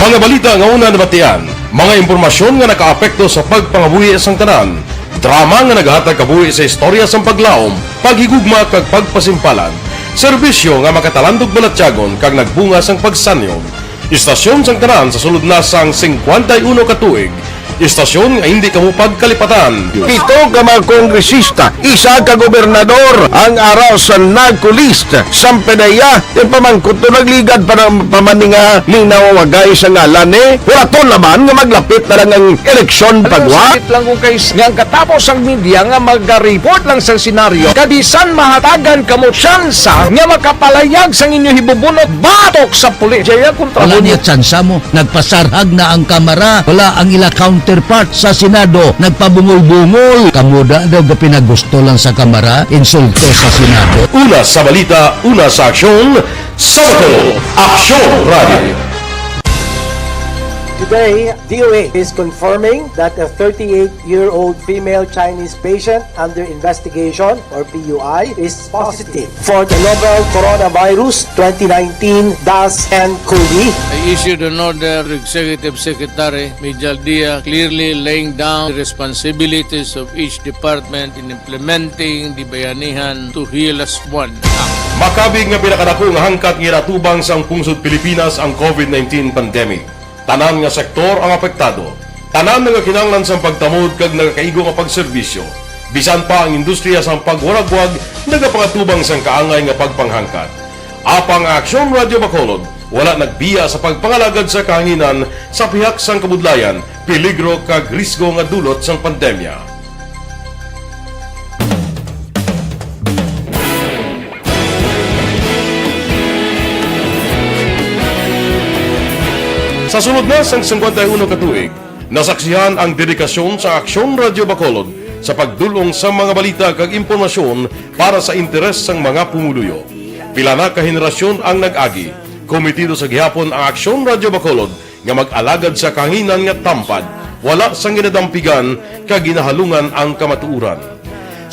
Mga balita nga una nabatian, mga impormasyon nga nakaapekto sa pagpangabuhi sang tanan, drama nga nagahatag kabuhi sa istorya sang paglaom, paghigugma kag pagpasimpalan, serbisyo nga makatalandog balatyagon kag nagbunga sang pagsanyog. Istasyon sang tanan sa sulod na sang singkwenta y uno ka tuig. Istasyon nga hindi kamo pagkalipatan. Pito ka mga kongresista, isa ka gobernador ang ara sa NARCO list. Sang PDEA, ipamangkot to nagligad pa ng pamaninga ni nawawagay sa ngalan ni Horaton Laban nga maglapit na lang ang eleksyon pagwa. Sakit lang kung kay nga ang katapos ang media nga mag-report lang sa senaryo, kabisan mahatagan kamo tsansa nga makapalayag sang inyo hibubunot batok sa pulis. Jaya kontra Wala mo. Niya tsansa mo. Nagpasarhag na ang Kamara. Wala ang ila counterpart sa Senado. Nagpabungol-bungol. Kamo da daw ga pinagusto lang sa Kamara, insulto sa Senado. Una sa balita, una sa aksyon, sa Bacolod, Aksyon Radio. Today, D O A is confirming that a thirty-eight-year-old female Chinese patient under investigation, or P U I, is positive for the novel coronavirus twenty nineteen dash N cov. I issued an order to Executive Secretary Major Dia, clearly laying down the responsibilities of each department in implementing the Bayanihan to Heal Us One Act. Makabig nga pinakadako nga hangkat nga ginatubang sang pungsod Pilipinas ang covid nineteen pandemic. Tanan nga sektor ang apektado. Tanan nagakinahanglan sang pagtamod kag nagakaigo nga pagserbisyo. Bisan pa ang industriya sang pagwaragwag nagapangatubang sang kaangay nga pagpanghangkat. Apang ang Aksyon Radio Bacolod wala nagbiya sa pagpangalagad sa kahanginan sa pihak sang kabudlayan, peligro kag risgo nga dulot sang pandemya. Sa sulod na sang singkwenta y uno ka tuig, nasaksihan ang dedikasyon sa Aksyon Radio Bacolod sa pagdul-ong sa mga balita kag impormasyon para sa interes sang mga pumuluyo. Pila na ka henerasyon ang nag-agi. Komitido sa gihapon ang Aksyon Radio Bacolod nga mag-alagad sa kahanginan nga tampad, wala sang ginadampigan kag ginahalungan ang kamatuoran.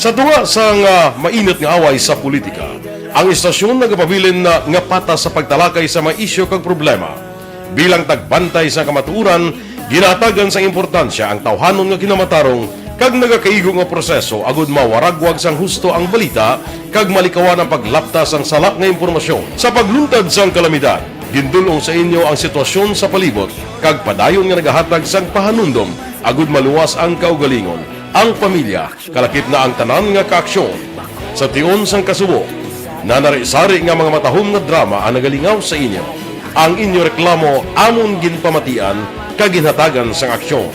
Sa tunga sang, ah, mainit nga away sa politika, ang istasyon nagapabilin na nga patas sa pagtalakay sa mga isyu kag problema. Bilang tagbantay sa kamatuoran, ginahatagan sang importansya ang tawhanon nga kinamatarong kag nagakaigo nga proseso agud mawaragwag sang husto ang balita kag malikawan ang paglapta sang sala nga impormasyon. Sa pagluntad sang kalamidad, gindul-ong sa inyo ang sitwasyon sa palibot kag padayon nga nagahatag sang pahanumdom agud maluwas ang kaugalingon, ang pamilya, kalakip na ang tanan nga kaaksyon. Sa tion sang kasubo, nanari-sari nga mga matahom nga drama ang nagalingaw sa inyo. Ang inyo reklamo amon ginpamatian kag ginhatagan sang aksyon.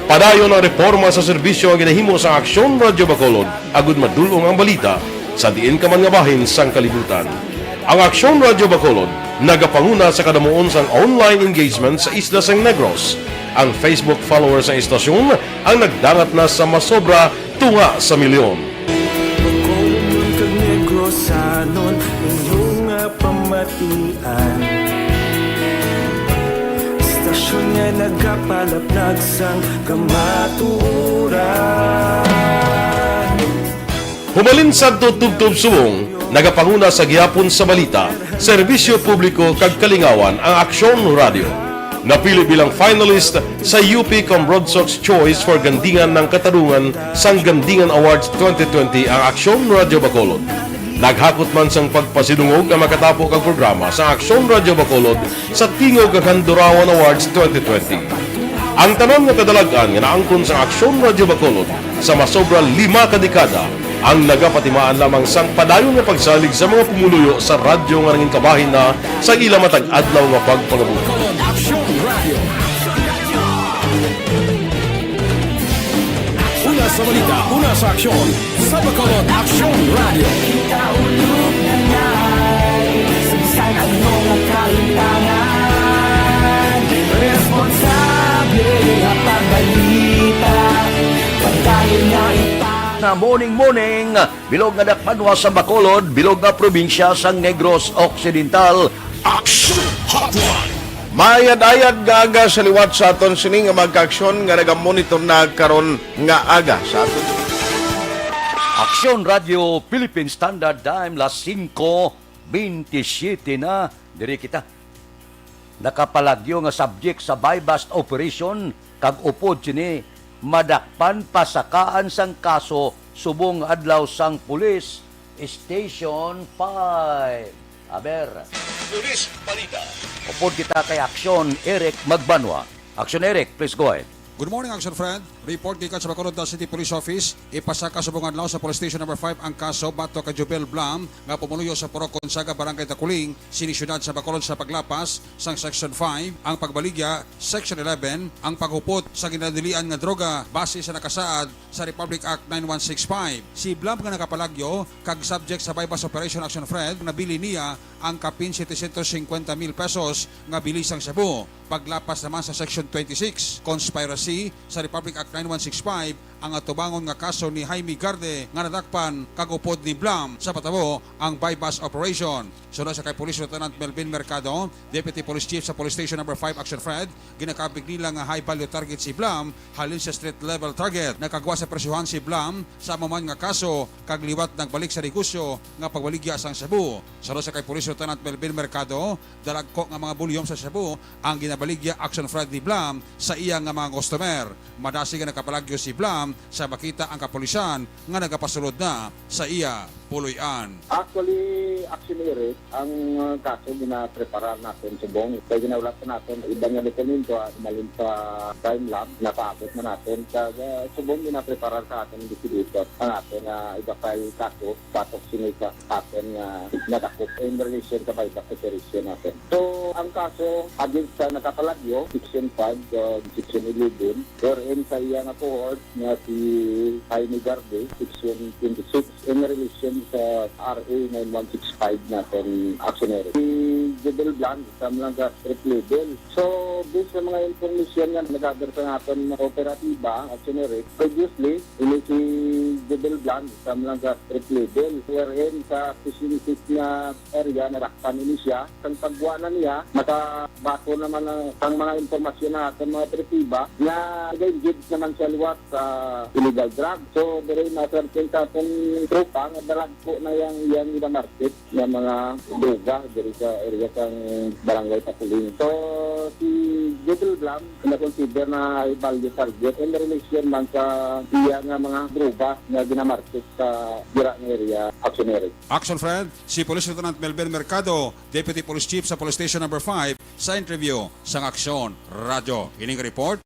Padayon ang reporma sa serbisyo nga ginahimo sang Aksyon Radyo Bacolod agud madul-ong ang balita sa diin ka man nga bahin sang kalibutan. Ang Aksyon Radyo Bacolod nagapanguna sa kadamuon sang online engagement sa isla sang Negros. Ang Facebook followers sang istasyon ang nagdangat na sa masobra tunga sa milyon. Bacolod kag Negrosanon, inyo nga pama- Tian. Istasyon nga nagapalaplag sang kamatuoran. Humalin sadto tubtob subong, nagapanguna sa gihapon sa balita, serbisyo publiko kag kalingawan ang Aksyon Radio. Napili bilang finalist sa U P Cambronsox Choice for Gandingan ng Katarungan sang Gandingan Awards twenty twenty ang Aksyon Radio Bacolod. Naghakot man sang pagpasidungog ang makatapo kag programa sa Aksyon Radio Bacolod sa Tingog kag Handurawan Awards twenty twenty. Ang tanan nga kadalag-an nga naangkon sa Aksyon Radio Bacolod sa masobra lima ka dekada ang nagapatimaan lamang sang padayon nga pagsalig sa mga pumuluyo sa radyo nga nangin kabahin na sa ila matag adlaw nga pagpangabuhi. Bacolod Aksyon Radio. Una sa balita, una sa aksyon, sa Bacolod Aksyon Radio. Kita ulog na ngay, sa bisan ano nga kalimtangan, responsable nga pagbalita, pagdayon nga ipa- Na morning, morning, bilog nga dakpanwa sa Bacolod, bilog nga probinsya sang Negros Occidental. Action Hotline. Maayad-ayad nga aga sa liwat sa aton sini nga mga kaaksyon nga nagamonitor na karon nga aga sa aton. Aksyon Radio Philippine Standard Time, las singko bentisiete na. Diri kita. Nakapalagyo nga subject sa buy-bust operation kag upod sini madakpan pasakaan sang kaso subong adlaw sang Police Station five. Aber. Police Balita. Upod kita kay Aksyon Eric Magbanwa. Aksyon Eric, please go ahead. Good morning, Action Friend. Report gikan sa Bacolod City Police Office. Ipasaka subong adlaw sa Police Station Number five ang kaso batok kay Jubel Blam nga pumuluyo sa Purok Gonzaga, Barangay Taculing, sini siyudad sa Bacolod sa paglapas sang Section five, ang pagbaligya, Section eleven, ang paghupot sa ginadilian nga droga base sa nakasaad sa Republic Act nine one six five. Si Blam nga nakapalagyo kag subject sa buy-bust operation, Action Friend, nabili niya ang kapin setecientos cincuenta mil pesos nga bili sang shabu. Paglapas naman sa Section twenty-six, conspiracy sa Republic Act nine one six five, ang atubangon nga kaso ni Jaime Garde nga nadakpan kag upod ni Blam sa patabo ang buy-bust operation. Suno sa kay Police Lieutenant Melvin Mercado, Deputy Police Chief sa Police Station Number five, Action Fred, ginakabig nila nga high value target si Blam halin sa street level target. Nakagwa sa presyohan si Blam sa amo man nga kaso kag liwat nagbalik sa negosyo nga pagbaligya sang shabu. Suno sa kay Police Lieutenant Melvin Mercado, dalagko nga mga bulyom sa shabu ang ginabaligya, Action Fred, ni Blam sa iya nga mga customer. Madasig nga nakapalagyo si Blam sa makita ang kapulisan nga nagapasulod na sa iya puloy-an. Actually, Action Eric, ang, uh, kaso ginapreparar naton subong. Kay ginaulat pa naton iban nga dokumento, ah, umalin sa crime lab, napaabot na naton. Kag, ah, subong ginapreparar sa aton investigator ang aton, ah, iba pa'y kaso batok sini sa aton nga nadakop in relation sa buy-bust operation naton. So, ang kaso against sa nakapalagyo, Section five, uh, Section eleven, wherein sa iya nga cohort nga si Jaime Garde, Section twenty-six, in relation sa R A nine one six five naton, Action Eric. Si Jubel Blanc, sa mga street level. So, based sa mga information nga nag-gather sa naton operatiba, Action Eric, previously, ini si Jubel Blanc sa mga street level, wherein sa specific nga area, nadakpan ini siya. Sang pagwa na niya, nakabato naman ang, ang mga impormasyon na sa mga operatiba nga nag-engage naman siya liwat sa illegal drug. So, diri na certain sa atong tropa nga dalagko na yang, yang ginamarket nga mga droga diri sa area sang Barangay Taculing. So, si Jubel Blam na-consider na high value target in relation man sa iya nga mga droga nga ginamarket sa dira nga area, Action Eric. Action Friend, si Police Lieutenant Melvin Mercado, Deputy Police Chief sa Police Station Number five, sa interview sang Aksyon Radyo. Ining report.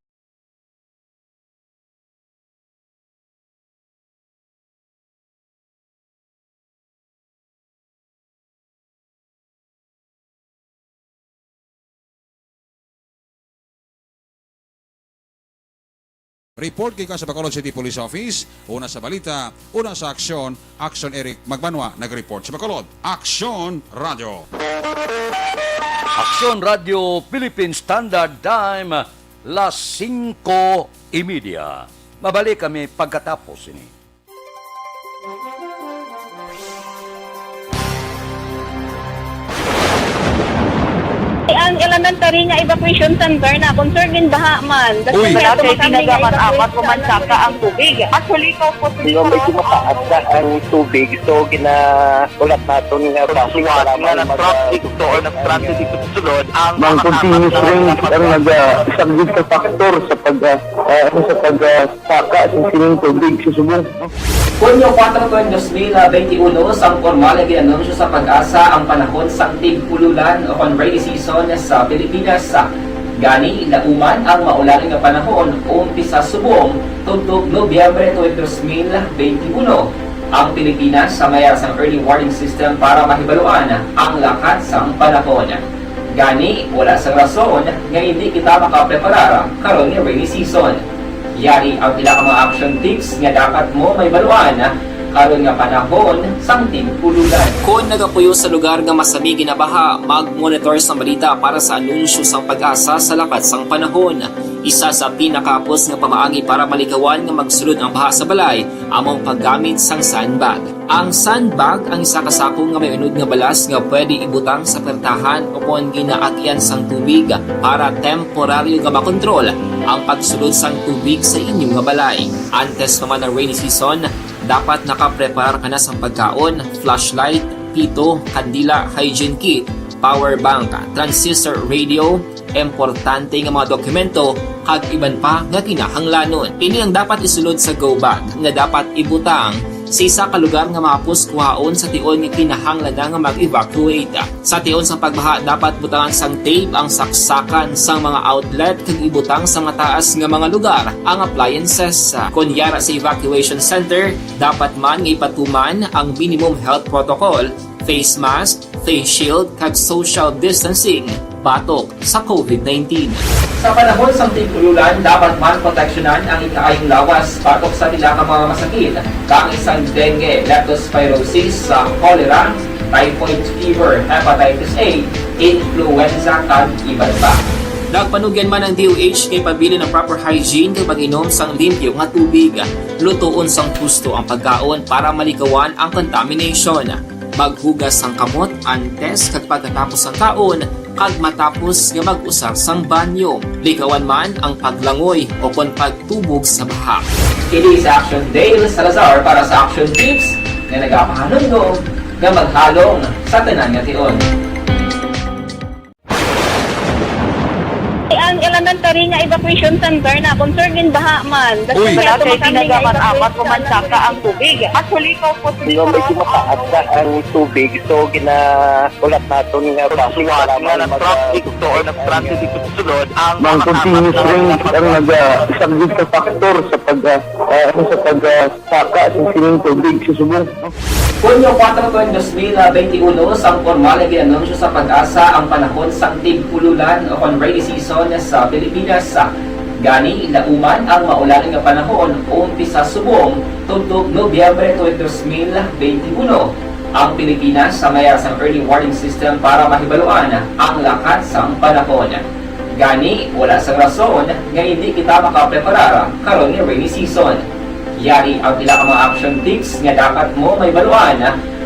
Report gikan sa Bacolod City Police Office, una sa balita, una sa aksyon, Action Eric Magbanwa nag-report sa Bacolod. Aksyon Radyo. Aksyon Radyo Philippine Standard Time, las singko y media. Mabalik kami pagkatapos ini. Ang elementary nga evacuation center na, concern din baha man. Uy! Wala kay tinaga man apat o man saka ang tubig. Actually, ikaw po, medyo mataas na ang tubig. So, gina-, ulat naton nga traffic nga nag-traffic to or nag-transit dito sa sulod ang mga continuous rain ang nag-, ah, isang risk factor sa pag, ah, ah, ano, sa pag, ah, saka sa sining tubig sa subong. Hunyo kuwatro, dos mil benti uno, sang pormal nga gin-anunsyo sa PAGASA ang panahon sang tig-ululan o kon rainy season sa Pilipinas. Gani, lauman ang maulan nga panahon umpisa subong tubtob Nobyembre tuig dos mil benti uno. Ang Pilipinas sa may ara sang early warning system para mahibaluan ang lakat sang panahon. Gani, wala sang rason nga hindi kita makapreparar karon nga rainy season. Yari ang pila ka mga action tips nga dapat mo mahibaluan karon nga panahon sang tig-ululan. Kon nagapuyo sa lugar nga masami ginabaha, mag-monitor sang balita para sa anunsyo sang PAGASA sa lakat sang panahon. Isa sa pinakahapos nga pamaagi para malikawan nga magsulod ang baha sa balay amo ang paggamit sang sandbag. Ang sandbag ang isa ka sako nga may unod nga balas nga pwede ibutang sa pertahan o kon ginaagyan sang tubig para temporaryo nga makontrol ang pagsulod sang tubig sa inyo nga balay. Antes pa man ang rainy season, dapat nakapreparar ka na sang pagkaon, flashlight, pito, kandila, hygiene kit, power bank, transistor radio, importante nga mga dokumento, kag iban pa nga kinahanglanon. Ini ang dapat isulod sa go bag nga dapat ibutang sa isa ka lugar nga mahapos kuhaon sa tion nga kinahanglan na nga mag-evacuate. Sa tion sang pagbaha, dapat butangan sang tape ang saksakan sang mga outlet kag ibutang sa mataas nga mga lugar ang appliances. Kon yara sa evacuation center, dapat man nga ipatuman ang minimum health protocol, face mask, face shield, kag social distancing batok sa covid nineteen. Sa panahon sang tig-ululan, dapat man proteksyonan ang ikaayong lawas batok sa pila ka mga masakit, kaangay sang dengue, leptospirosis, sa cholera, typhoid fever, hepatitis A, influenza, kag iban pa. Nagpanugyan man ang D O H nga ipabilin ang proper hygiene kag pag-inom sang limpyo nga tubig. Lutoon sang husto ang pagkaon para malikawan ang contamination. Maghugas sang kamot antes kag pagkatapos sang kaon kag matapos nga mag-usar sang banyo. Likawan man ang paglangoy o kon pagtubog sa baha. Kini si Action Dale Salazar para sa Action Tips nga nagapahanumdom nga maghalong sa tanan nga tion. Ang elementary nga evacuation center na, concern din baha man. Uy! Wala kay tinaga man apat o man saka ang tubig. Actually, ikaw po, medyo mataas na ang tubig. So, gina-, ulat naton nga traffic nga nag-traffic to or nag-transit dito sa sulod ang mga continuous rain ang nag-, ah, isang risk factor sa pag, ah, ah, ano, sa pag, ah, saka sa sining tubig sa subong. Hunyo kuwatro, dos mil benti uno, sang pormal nga gin-anunsyo sa PAGASA ang panahon sang tig-ululan o kon rainy season sa Pilipinas. Gani, lauman ang maulan nga panahon umpisa subong tubtob Nobyembre tuig dos mil benti uno. Ang Pilipinas sa may ara sang early warning system para mahibaluan ang lakat sang panahon. Gani, wala sang rason nga hindi kita makapreparar karon nga rainy season. Yari ang pila ka mga action tips nga dapat mo mahibaluan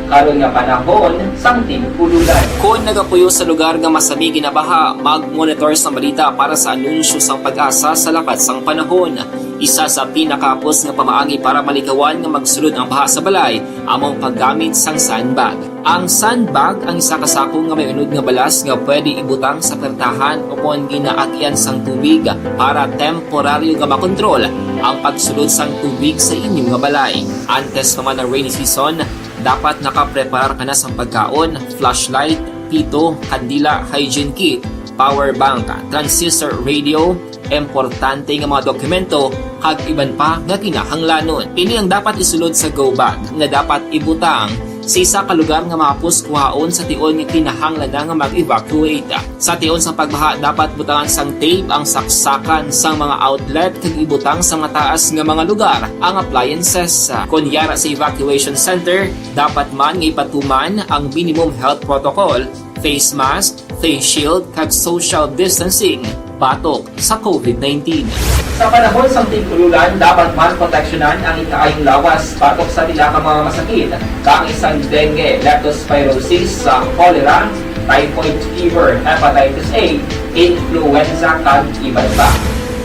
karon nga panahon sang tig-ululan. Kon nagapuyo sa lugar nga masami ginabaha, mag-monitor sang balita para sa anunsyo sang PAGASA sa lakat sang panahon. Isa sa pinakahapos nga pamaagi para malikawan nga magsulod ang baha sa balay amo ang paggamit sang sandbag. Ang sandbag ang isa ka sako nga may unod nga balas nga pwede ibutang sa pertahan o kon ginaagyan sang tubig para temporaryo nga makontrol ang pagsulod sang tubig sa inyo nga balay. Antes pa man ang rainy season, dapat nakapreparar ka na sang pagkaon, flashlight, pito, kandila, hygiene kit, power bank, transistor radio, importante nga mga dokumento, kag iban pa nga kinahanglanon. Ini ang dapat isulod sa go bag nga dapat ibutang sa isa ka lugar nga mahapos kuhaon sa tion nga kinahanglan na nga mag-evacuate. Sa tion sang pagbaha, dapat butangan sang tape ang saksakan sang mga outlet kag ibutang sa mataas nga mga lugar ang appliances. Kon yara sa evacuation center, dapat man nga ipatuman ang minimum health protocol, face mask, face shield, kag social distancing batok sa covid nineteen. Sa panahon sang tig-ululan, dapat man proteksyonan ang ikaayong lawas batok sa pila ka mga masakit, kaangay sang dengue, leptospirosis, sa cholera, typhoid fever, hepatitis A, influenza, kag iban pa.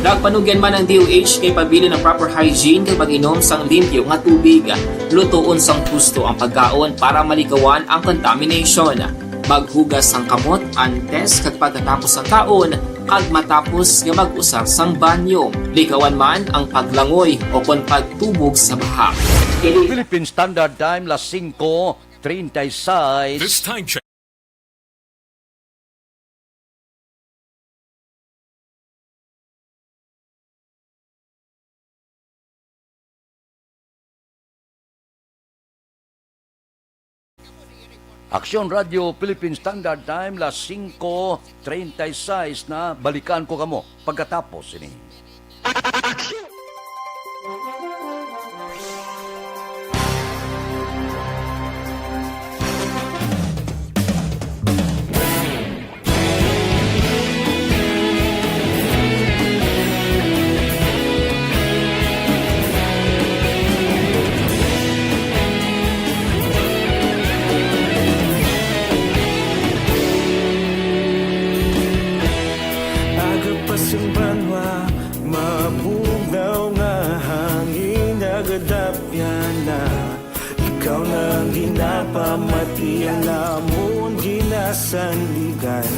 Nagpanugyan man ang D O H kay pabilin ang proper hygiene kag pag-inom sang limpyo nga tubig. Lutoon sang husto ang pagkaon para malikawan ang contamination. Maghugas sang kamot antes kag pagkatapos sang kaon, kag matapos nga mag-usar sang banyo. Likawan man ang paglangoy o kon pagtubog sa baha. Philippine Standard Time, las singko treinta y seis. This time check. Aksyon Radyo Philippine Standard Time, las singko treinta y seis na. Balikan ko kamo pagkatapos sini. Aga pa sang banwa, mabugnaw nga hangin nagadapyan na. Ikaw na ang ginapamati, ang amon ginasandigan.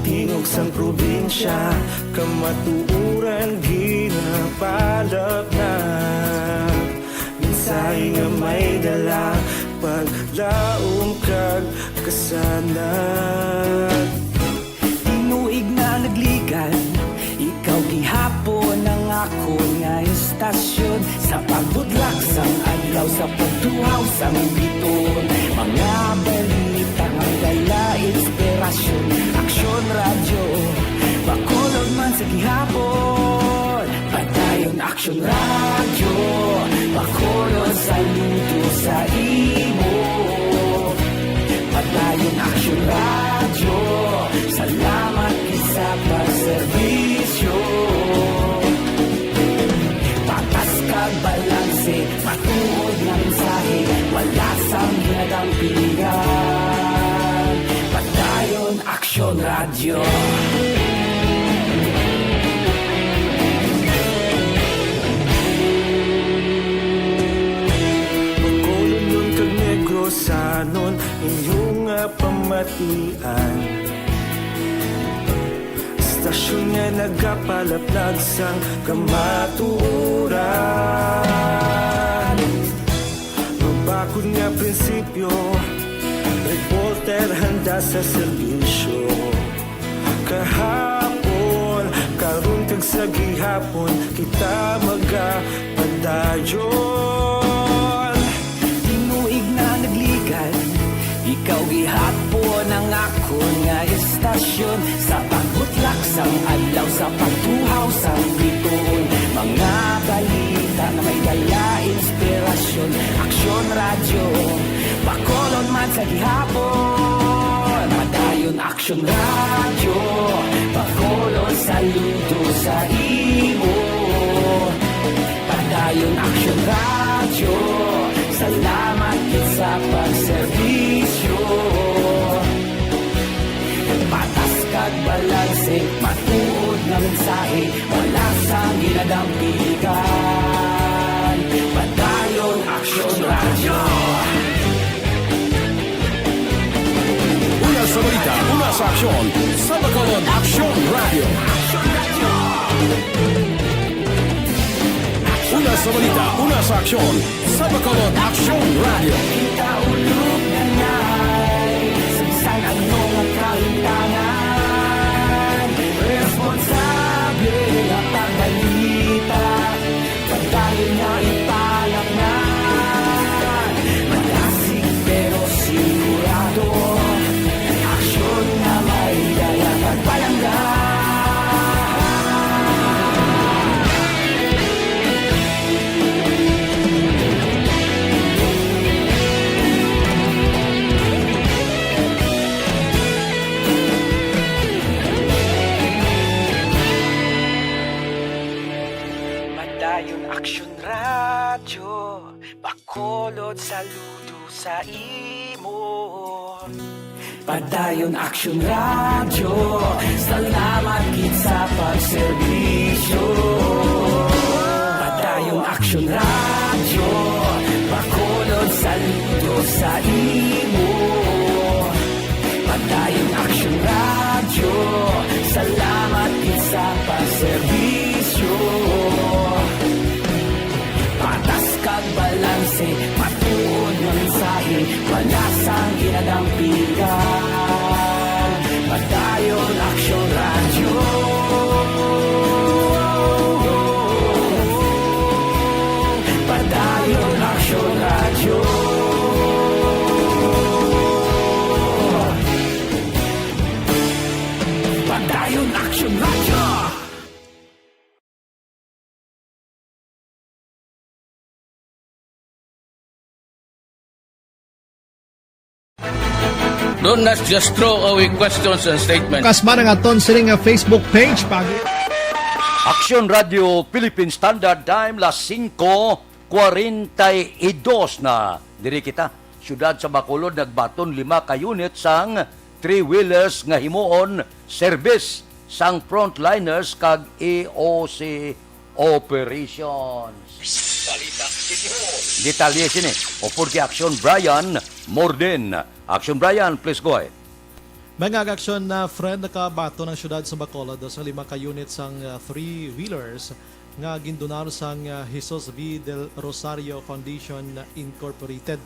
Tingog sang probinsya, kamatuoran ginapalapnag. Mensahe nga may dala, paglaom kag kasanag. Tinuig na nagligan, ikaw gihapon ang akon nga istasyon. Sa pagbudlak sang adlaw, sa pagtuhaw sang biton, mga balita nga dala inspirasyon. Aksyon Radyo, Bacolod man sa gihapon. Padayon Aksyon Radyo, Bacolod, saludo sa imo. Padayon Aksyon Radyo, salamat gid sa pagserbisyo. Patas kag balanse, matuod nga mensahe, wala sang ginadampigan. Padayon Aksyon Radyo. Bacolodnon kag Negrosanon, inyo nga pamatian. Istasyon nga nagapalaplag sang kamatuoran. Mabakod nga prinsipyo, reporter handa sa serbisyo. Kahapon, karon kag sa gihapon, kita magapadayon. Tinuig na nagligan, ikaw gihapon ang akon nga istasyon. Sa pagbutlak sang adlaw, sa pagtuhaw sang biton, mga balita nga may dala inspirasyon. Aksyon Radyo, Bacolod man sa gihapon. Padayon Aksyon Radyo, Bacolod, saludo sa imo. Padayon Aksyon Radyo, salamat gid sa pagserbisyo. Patas kag balanse, matuod nga mensahe, wala sang ginadampigan. Padayon Aksyon Radyo. Una sa balita, una sa aksyon, sa Bacolod Aksyon Radyo. Una sa balita, una sa aksyon, sa Bacolod Aksyon Radyo. Kita ulog na ngay, sa bisan ano nga kahitangan, responsable nga pagbalita. Padayon nga ipalapngan, madasig pero sigurado, aksyon nga may dala kag palangga. Padayon Aksyon Radyo, Bacolod, saludo sa imo. Padayon Aksyon Radyo, salamat gid sa pagserbisyo. Padayon Aksyon Radyo, Bacolod, saludo sa imo. Padayon Aksyon Radyo, salamat gid sa pagserbisyo. Patas kag balanse, matuod nga mensahe, palasang ginadampigan. Padayon Aksyon Radyo. Padayon Aksyon Radyo. Padayon Aksyon Radyo. Don't not just throw away questions and statements. Kasma nga aton sini nga Facebook page pag Aksyon Radio Philippine Standard Time, las singko kwarenta y dos na. Diri kita, siyudad sa Bacolod, nagbaton lima ka unit sang three-wheelers nga himuon service sang frontliners kag E O C operations. Balita City Hall. Detalye sini upod kay Aksyon Brian Morden. Aksyon Brian, please go ahead. Mga aksyon na Fred, nakabaton ang siyudad sa Bacolod sa lima ka unit sang ah, three-wheelers nga gindonar sang ah, Jesus V Del Rosario Foundation Incorporated.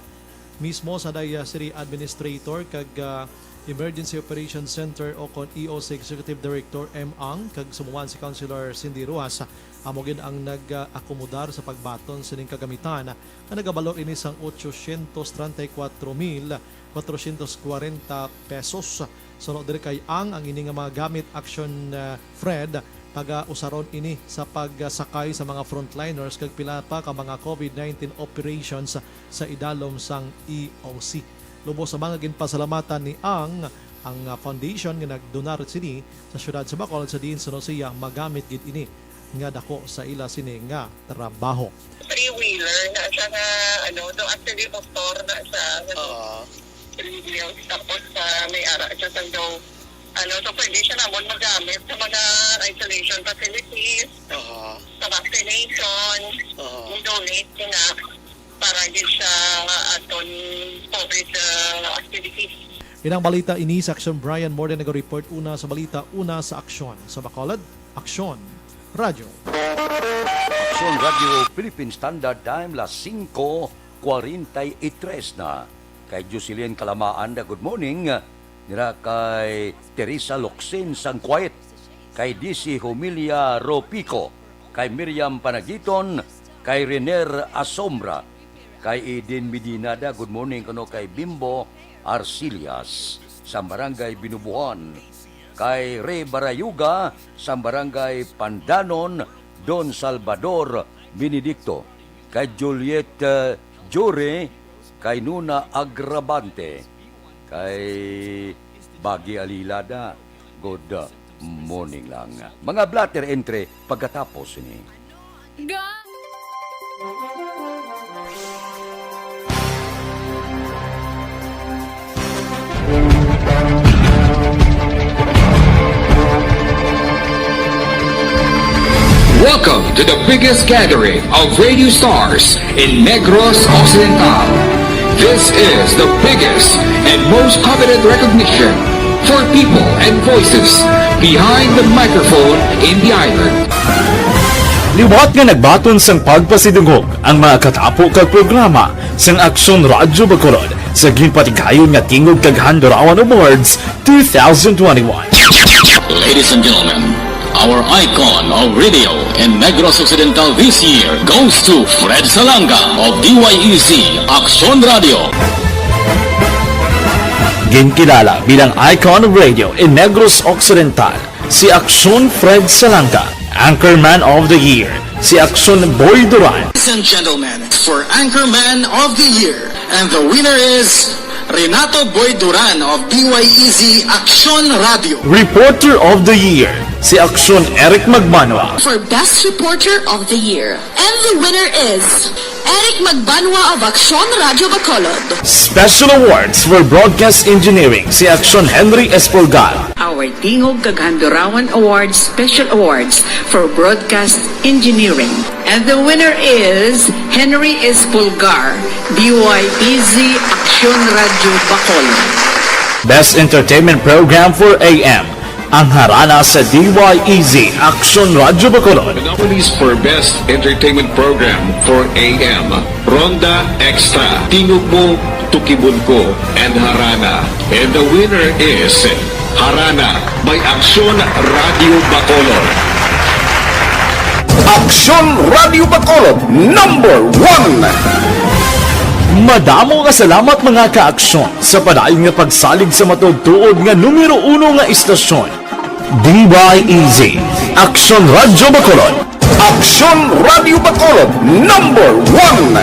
Mismo sa day ah, City Administrator kag ah, Emergency Operations Center o kon E O C Executive Director M Ang kag sumuan si Councilor Cindy Ruas, amo gid ang nag-akomodar sa pagbaton sining kagamitan nga nagabalor ini sang otsosyentos treinta y cuatro mil cuatrocientos cuarenta pesos. Suno diri kay Ang, ang ini nga mga gamit, Aksyon ah, Fred, pagausaron ini sa pagsakay sa mga frontliners kag pila pa ka mga COVID nineteen operations sa idalom sang E O C. Lubos sa mga ginpasalamatan ni Ang ang ah, foundation nga nagdonar sini sa siyudad sa Bacolod, sa diin suno siya magamit gid ini nga dako sa ila sini nga trabaho. Three-wheeler na siya nga, ano, do actually motor na siya. Oo. Three wheels. Tapos uh, may ara siya sa do. Ano, so pwede siya namon magamit sa mga isolation facilities, Oo. sa vaccination, Oo. donate na para gid siya aton COVID uh, activities. Inang balita ini sa Aksyon Brian Morden nag-report una sa balita una sa Aksyon. Sa Bacolod, Aksyon Radyo. Aksyon Radio Philippine Standard Time, las singko kwarenta y tres na. Kay Jocelyn Kalamaanda, good morning. Nira kay Teresa Locsin sang Kuwait, kay D C Humilia Ropico, kay Miriam Panagiton, kay Renier Asombra, kay Eden Medina da, good morning kuno kay Bimbo Arcillas sa Barangay Binubuhan, kay Ray Barayuga sa Barangay Pandanon, Don Salvador Benedicto, kay Juliet uh, Jure, kay Nuna Agravante, kay Bagi Alilada, good uh, morning lang. Mga blotter entry pagkatapos ini. Welcome to the biggest gathering of radio stars in Negros Occidental. This is the biggest and most coveted recognition for people and voices behind the microphone in the island. Liwat nga nagbaton sang pagpasidungog ang mga katapo kag programa sang Aksyon Radyo Bacolod sa ginpatigayon nga Tingog kag Handurawan Awards two thousand twenty-one. Ladies and gentlemen, our icon of radio in Negros Occidental this year goes to Fred Salanga of D Y E Z Aksyon Radio. Ginkilala bilang icon of radio in Negros Occidental si Aksyon Fred Salanga, Anchorman of the Year si Aksyon Boy Duran. Ladies and gentlemen, for Anchorman of the Year, and the winner is Renato Boy Duran of D Y E Z Aksyon Radio. Reporter of the Year Si Aksyon Eric Magbanwa. For Best Reporter of the Year. And the winner is Eric Magbanwa of Aksyon Radyo Bacolod. Special Awards for Broadcast Engineering, si Aksyon Henry Espolgar. Our Tingog kag Handurawan Awards Special Awards for Broadcast Engineering. And the winner is Henry Espolgar, D Y E Z, Aksyon Radyo Bacolod. Best Entertainment Program for A M, ang Harana sa D Y E Z, Aksyon Radyo Bacolod. The nominees for Best Entertainment Program for A M, Ronda Extra, Tingog Mo, Tukibon Ko, and Harana. And the winner is Harana by Aksyon Radyo Bacolod. Aksyon Radyo Bacolod, number one. Madamo nga salamat, mga ka-Aksyon, sa padayon nga pagsalig sa matuod-tuod nga numero uno nga istasyon, D Y E Z, Aksyon Radyo Bacolod. Aksyon Radyo Bacolod, number one.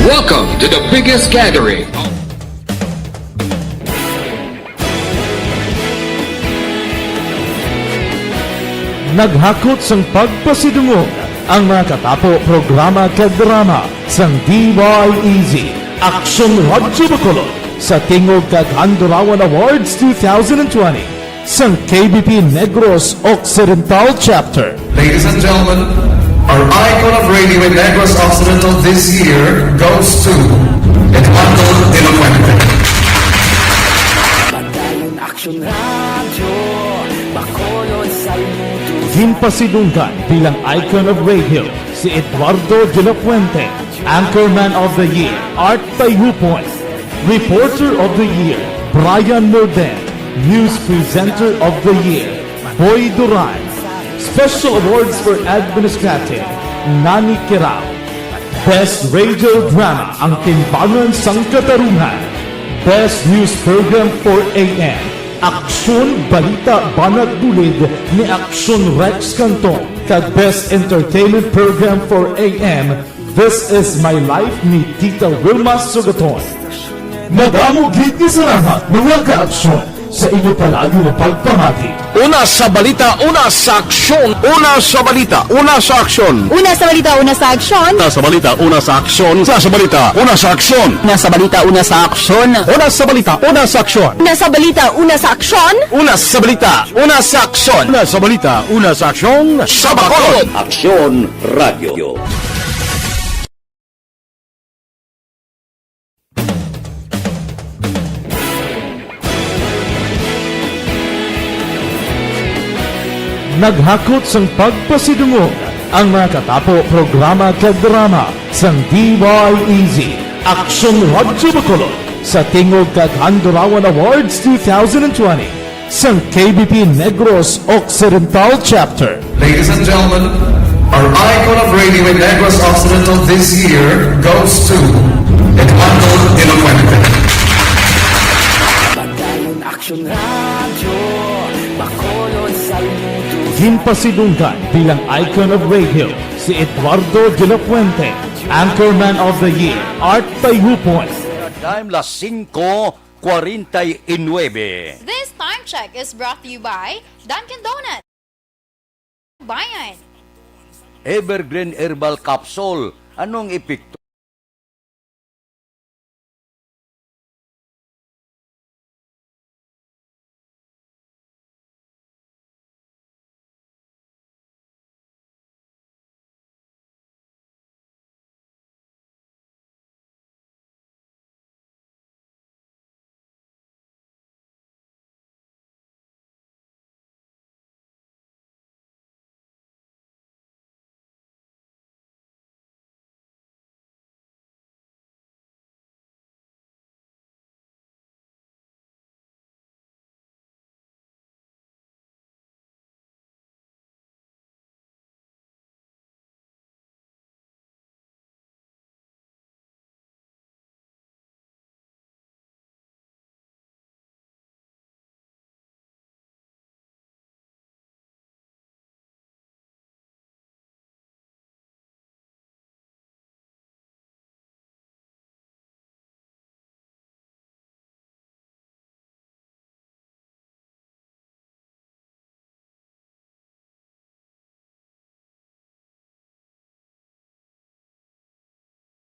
Welcome to the biggest gathering. Naghakot sang pagpasidungog ang mga katapo programa kag drama sang D Y E Z, Aksyon Radyo Bacolod, sa Tingog kag Handurawan Awards two thousand twenty sang K B P Negros Occidental Chapter. Ladies and gentlemen, our icon of radio in Negros Occidental this year goes to Eduardo de la Fuente. Padayon Aksyon Radyo Bacolod, saludo. Ginpasidunggan bilang icon of radio si Eduardo de la Fuente, Anchorman of the Year, Art Tayupon, Reporter of the Year, Brian Loden, News Presenter of the Year, Boy Duran. Special Awards for Administrative, Nani Kirao. Best Radio Drama, Ang Timbangan sang Katarungan. Best News Program for A M, Aksyon Balita Banat Bulid ni Aksyon Rex Cantong, kag Best Entertainment Program for A M, This Is My Life ni Tita Wilma Sugaton. Madamo gid nga salamat, mga ka-Aksyon, sa inyo palagi nga pagpamati. Una sa balita, una sa aksyon. Una sa balita, una sa aksyon. Una sa balita, una sa aksyon. Una sa balita, una sa aksyon. Una sa balita, una sa aksyon. Una sa balita, una sa aksyon. Una sa balita, una sa aksyon. Una sa balita, una sa aksyon. Una sa balita, una sa aksyon. Una sa balita, una sa aksyon. Sa Bacolod. Aksyon Radio. Naghakot sang pagpasidungog ang mga katapo programa kag drama sang D Y E Z, Aksyon Radyo Bacolod, sa Tingog kag Handurawan Awards two thousand twenty sang K B P Negros Occidental Chapter. Ladies and gentlemen, our icon of radio in Negros Occidental this year goes to Eduardo de la Fuente. Padayon Aksyon Radyo Bacolod, saludo. Ginpasidunggan bilang icon of radio si Eduardo de la Fuente, Anchorman of the Year, Art Tayupon. Time, las cinco cuarenta y nueve. This time check is brought to you by Dunkin' Donuts. Bayan. Evergreen Herbal Capsule. Anong epekto?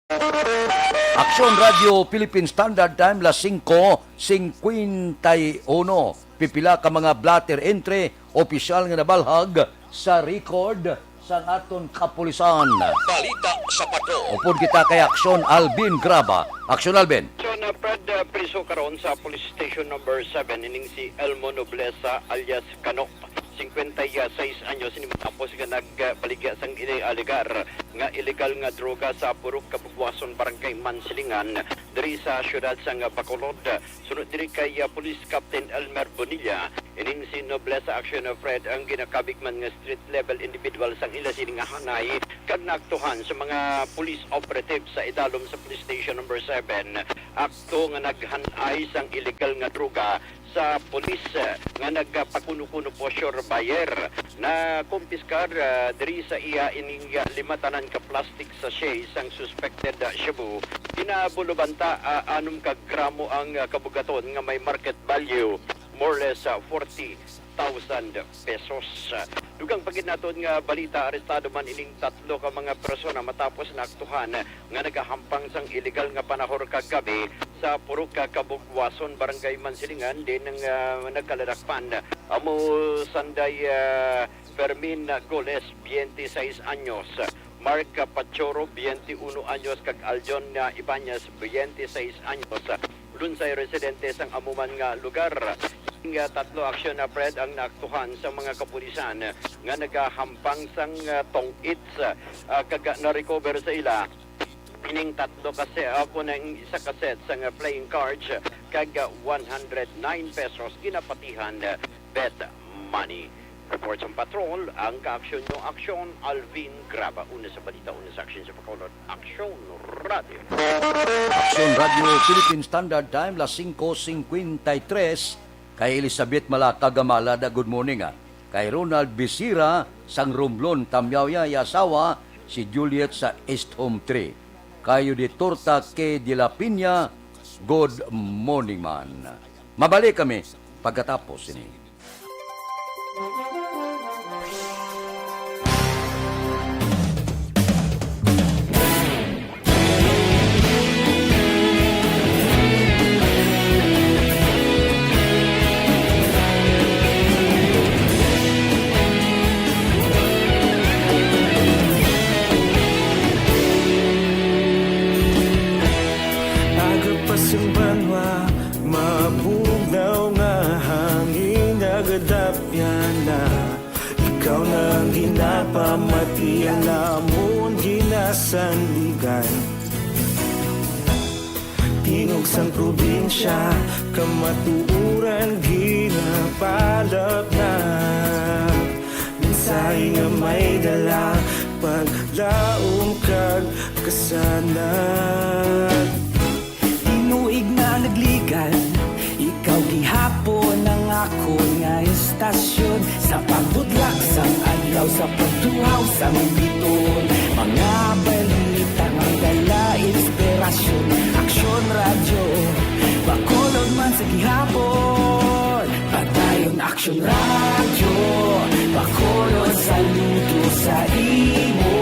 Aksyon Radio Philippine Standard Time, las singko singkwenta y uno. Pipila ka mga blotter entry, opisyal nga nabalhag sa record sang aton kapulisan. Balita sa Patrol. Upod kita kay Aksyon Alvin Graba. Aksyon Alvin. Aksyon, uh, Fred, uh, priso karon sa Police Station Number Seven ining si Elmo Noblesa alias Kano, singkwenta y seis anyos, ini matapos nga nagbaligya sang inialegar nga illegal nga droga sa Purok Kabugwason, Barangay Mansilingan, diri sa siyudad sang Bacolod. Suno diri kay, ah, Police Captain Elmer Bonilla, ining si Noblesa Action of Red ang ginakabigman nga street level individual sang ila sini nga hanay, kag naaktuhan sa mga police operatives sa idalom sa Police Station Number Seven, akto nga naghanay sang illegal nga droga sa pulis, ah, nga nagpakuno-kuno po, sure buyer. Na kumpiskar, ah, diri sa iya ining, ah, lima tanan ka plastic sachet sang suspected, ah, shabu. Kinabulubanta, ah, anom ka gramo ang, ah, kabugaton nga may market value, more or less, ah, forty thousand pesos. Dugang pa gid naton nga balita, arestado man ining tatlo ka mga persona matapos naaktuhan nga nagahampang sang illegal nga panahor kagabi sa Purok Kabugwason, Barangay Mansilingan, din ang, ah, nagkaladakpan. Amo sanday, ah, Fermin Goles, twenty-seis anyos, Mark Pachoro, twenty-uno anyos, kag Aljon, ah, Ibañez, twenty-seis anyos, lunsay residente sang amo man nga lugar. Nga tatlo aksyon na, Fred, ang naaktuhan sa mga kapulisan nga nagahampang sang, ah, tong-its, ah, kag na-recover sa ila ining tatlo ka se-, ah, kun ang isa ka set sang, ah, playing cards, kag, ah, one hundred nine pesos ginapatihan, ah, bet money. Report sang patrol, ang kaaksyon nyo, Aksyon Alvin Graba. Una sa balita, una sa aksyon sa Bacolod, Aksyon Radio. Aksyon Radio Philippine Standard Time, las singko singkwenta y tres. Kay Elizabeth Malaka Gamalada, good morning, ah. Kay Ronald Bisira sang Romblon, Tamyawya, iya asawa, si Juliet sa East Home Three. Kay Judith Torta K. de la Piña, good morning man. Mabalik kami pagkatapos ini. Aga pa sang banwa, mabugnaw nga hangin nagadapyan na. Ikaw na ang ginapamati, ang amon ginasandigan. Tingog sang probinsya, kamatuoran ginapalapnap. Mensahe nga may dala, paglaom kag kasanag. Tinuig na nagligan, ikaw gihapon ang akon nga estasyon. Sa pagbutlak sang adlaw, sa pagtuhaw sang biton, mga balita nga dala inspirasyon. Aksyon Radyo, Bacolod man sa gihapon. Padayon Aksyon Radyo, Bacolod, saludo sa imo.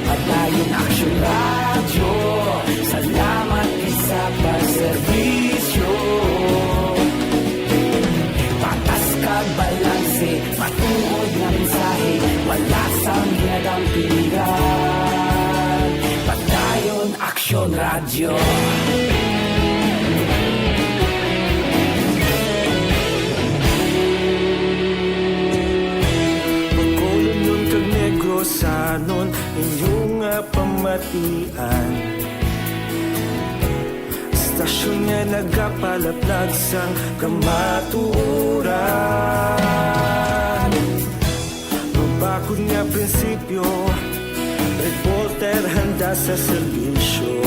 Padayon Aksyon Radyo, salamat sa pagserbisyo. Patas kag balanse, matuod nga mensahe, wala sang ginadampingan. Padayon Aksyon Radyo. Bacolodnon kag Negrosanon, inyo nga pamatian. Estasyon nga nagapalaplag sang kamatuoran. Mabakod nga prinsipyo, reporter handa sa serbisyo.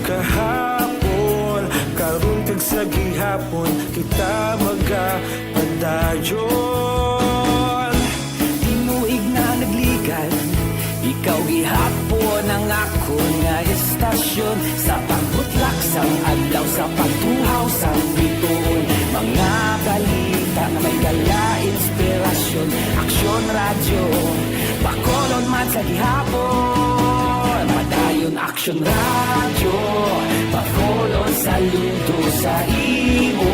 Kahapon, karon kag sa gihapon, kita magapadayon. Tinuig na nagligan, ikaw gihapon ang akon nga estasyon. Sa pagbutlak sang adlaw, sa pagtuhaw sang bituon, mga balita nga may dala inspirasyon. Aksyon Radyo, Bacolod man sa gihapon. Radyo, Bacolod, saludo sa imo.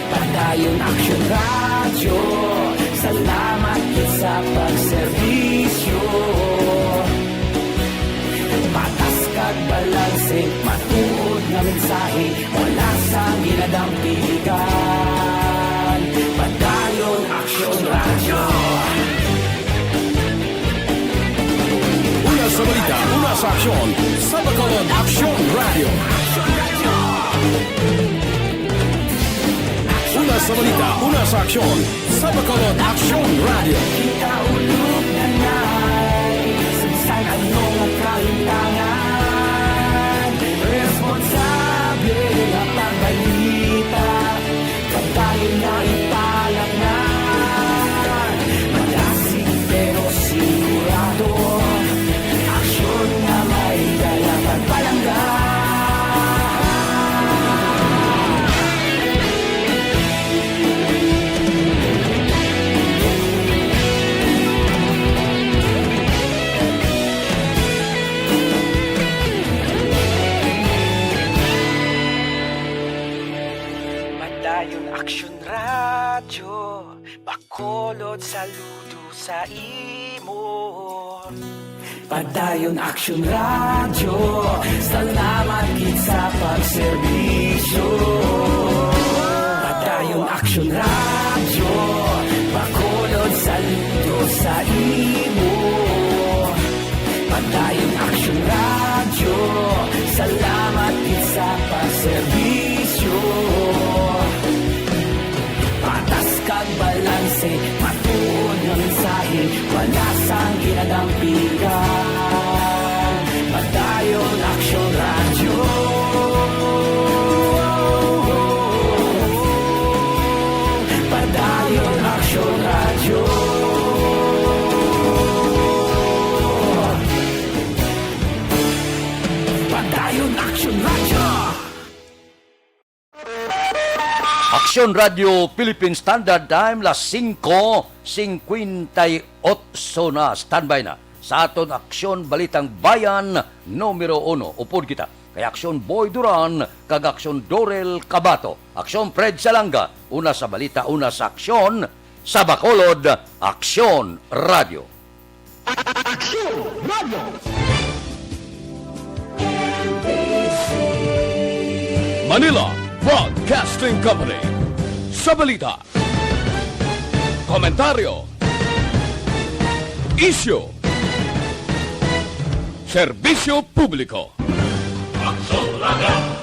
Padayon Aksyon Radyo, salamat gid sa pagserbisyo. Patas kag balanse, matuod nga mensahe, wala sang ginadampigan. Padayon Aksyon Radyo. Una sa balita, una sa aksyon, sa Bacolod Aksyon Radyo. Una sa balita, una sa aksyon, sa Bacolod Aksyon Radyo. Kita ulog na nai, sa bisan ano nga kalimtangan, responsable nga pagbalita. Padayon na ipalangnan, madasig pero sigurado, aksyon nga may dala pagpalangga. Padayon Aksyon Radyo, Bacolod, saludo sa imo. Padayon Aksyon Radyo, salamat gid sa pagserbisyo. Padayon Aksyon Radyo, Bacolod, saludo sa imo. Padayon Aksyon Radyo, salamat gid sa pagserbisyo. Patas kag balanse, matuod nga mensahe, wala sang ginadampigan. Padayon Aksyon Radyo. Padayon Aksyon Radyo. Padayon Aksyon Radyo. Aksyon Radyo Philippine Standard Time, las singko singkwenta'y otso na. Standby na sa aton Aksyon Balitang Bayan numero uno. Upod kita kay Aksyon Boy Duran kag Aksyon Dorel Cabato. Aksyon Fred Salanga, una sa balita, una sa aksyon, sa Bacolod, Aksyon Radyo. Aksyon Radyo. Manila Broadcasting Company. Sa balita, komentaryo, isyu, serbisyo publiko. Aksyon Radyo.